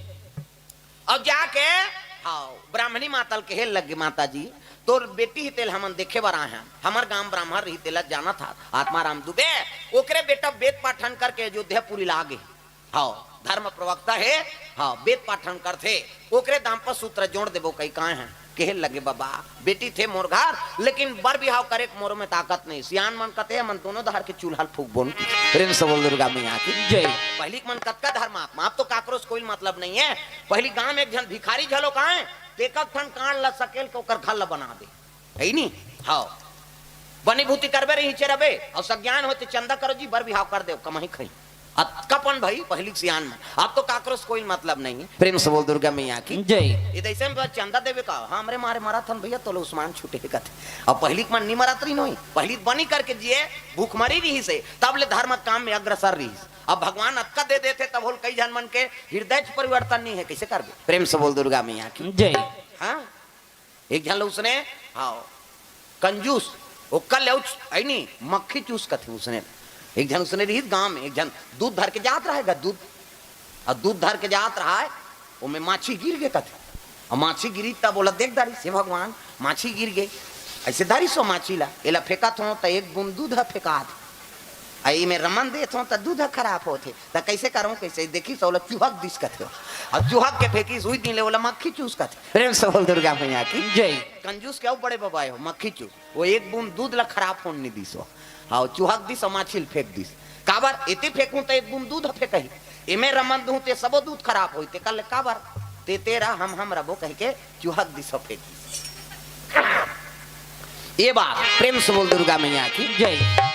अउ जाके, हाव, ब्राह्मणी माता ल कहे लगे, "माता जी, तोर बेटी हे तेला हमन देखे बर आए हन, हमर गांव ब्राह्मण रही तेला जानत हस, आत्माराम दुबे, ओकरे बेटा वेद पाठन करके अयोध्यापुरी ला गे, हाव, धर्म प्रवक्ता हे, हाव, वेद पाठन करथे, ओकरे दाम्पत्य सूत्र जोड़ देबो कहिके आए हन।" कहे लगे, "बबा, बेटी थे मोर घर, लेकिन बर बिहाव करे के मोर में ताकत नहीं।" सियान मन कथे, "हमन दोनों धार के चूल्हा ल फूकबोन।" प्रेम से बोल दुर्गा मैया की। जय। पहिली के मन कतका धर्मात्मा, अब तो काकरो से कोई मतलब नहीं हे। पहिली गांव में एक झन भिखारी घलो कहे, तेकर ठन कांड ल सकेल के ओकर घर ल बना दे, हे नी? हाव, बनी भूती करबे रही, इहिचे रबे, अउ सज्ञान होते चंदा करो जी, बर बिहाव कर देव, कमाही खाही। अतका पन भई पहिली के सियान मन, अब तो काकरो से कोई मतलब नहीं हे। प्रेम से बोल दुर्गा मैया की। जय। ये देश में बस चंदा देवे का, हाँ, हमरे मारे मरत हन भैया, तोला उस्मान छूटे हे कथे। अब पहिली के मन नी मरत रहिन होही, पहिली बनी करके जिए, भूखमरी रहिसे, तब ले धर्म काम में अग्रसर रहिस। अब भगवान अतका दे देथे, तब होल कई झन मन के हृदय च परिवर्तन नहीं है, कैसे करबे? प्रेम से बोल दुर्गा मैया की। जय। हाँ, एक झन ल उसने, हाँ, कंजूस, ओकर ले उच-, ऐ नी, मक्खी चूस कथे उसने। एक झन उसने रहिस गांव में, एक झन दूध धर के जात रहेगा, दूध, अउ दूध धर के जात रहा है, ओमे माछी गिर गे कथे। अउ माछी गिरी तब ओला देख डारिस, "हे भगवान, माछी गिर गे।" ऐसे धरिस ओ माछी ला, "एला फेंकत हों त एक बूंद दूध ह फेंकात, अउ एमे रमन देत हों त दूध ह खराब होथे, त कैसे करों, कैसे?" देखिस ओला चुहक दिस कथे। अउ चुहक के फेंकिस, उही दिन ले ओला मक्खी चूस कथे। प्रेम से बोल दुर्गा मैया की। जय। कंजूस के अउ बड़े बबा हो, मक्खी चूस। वो एक बूंद दूध ला खराब होन नहीं दिस हो। हाँ, चुहक दिस अउ माछी ल फेंक दिस। काबर? एती फेंकूं त एक बूंद दूध ह फेंकही, एमे रमन दूं ते सबो दूध खराब होई, तेकर ले काबर? ते तेरा हम हम रबो कह के चुहक दिस अउ फेंक दिस। ये बात प्रेम से बोल दुर्गा मैया की। जय।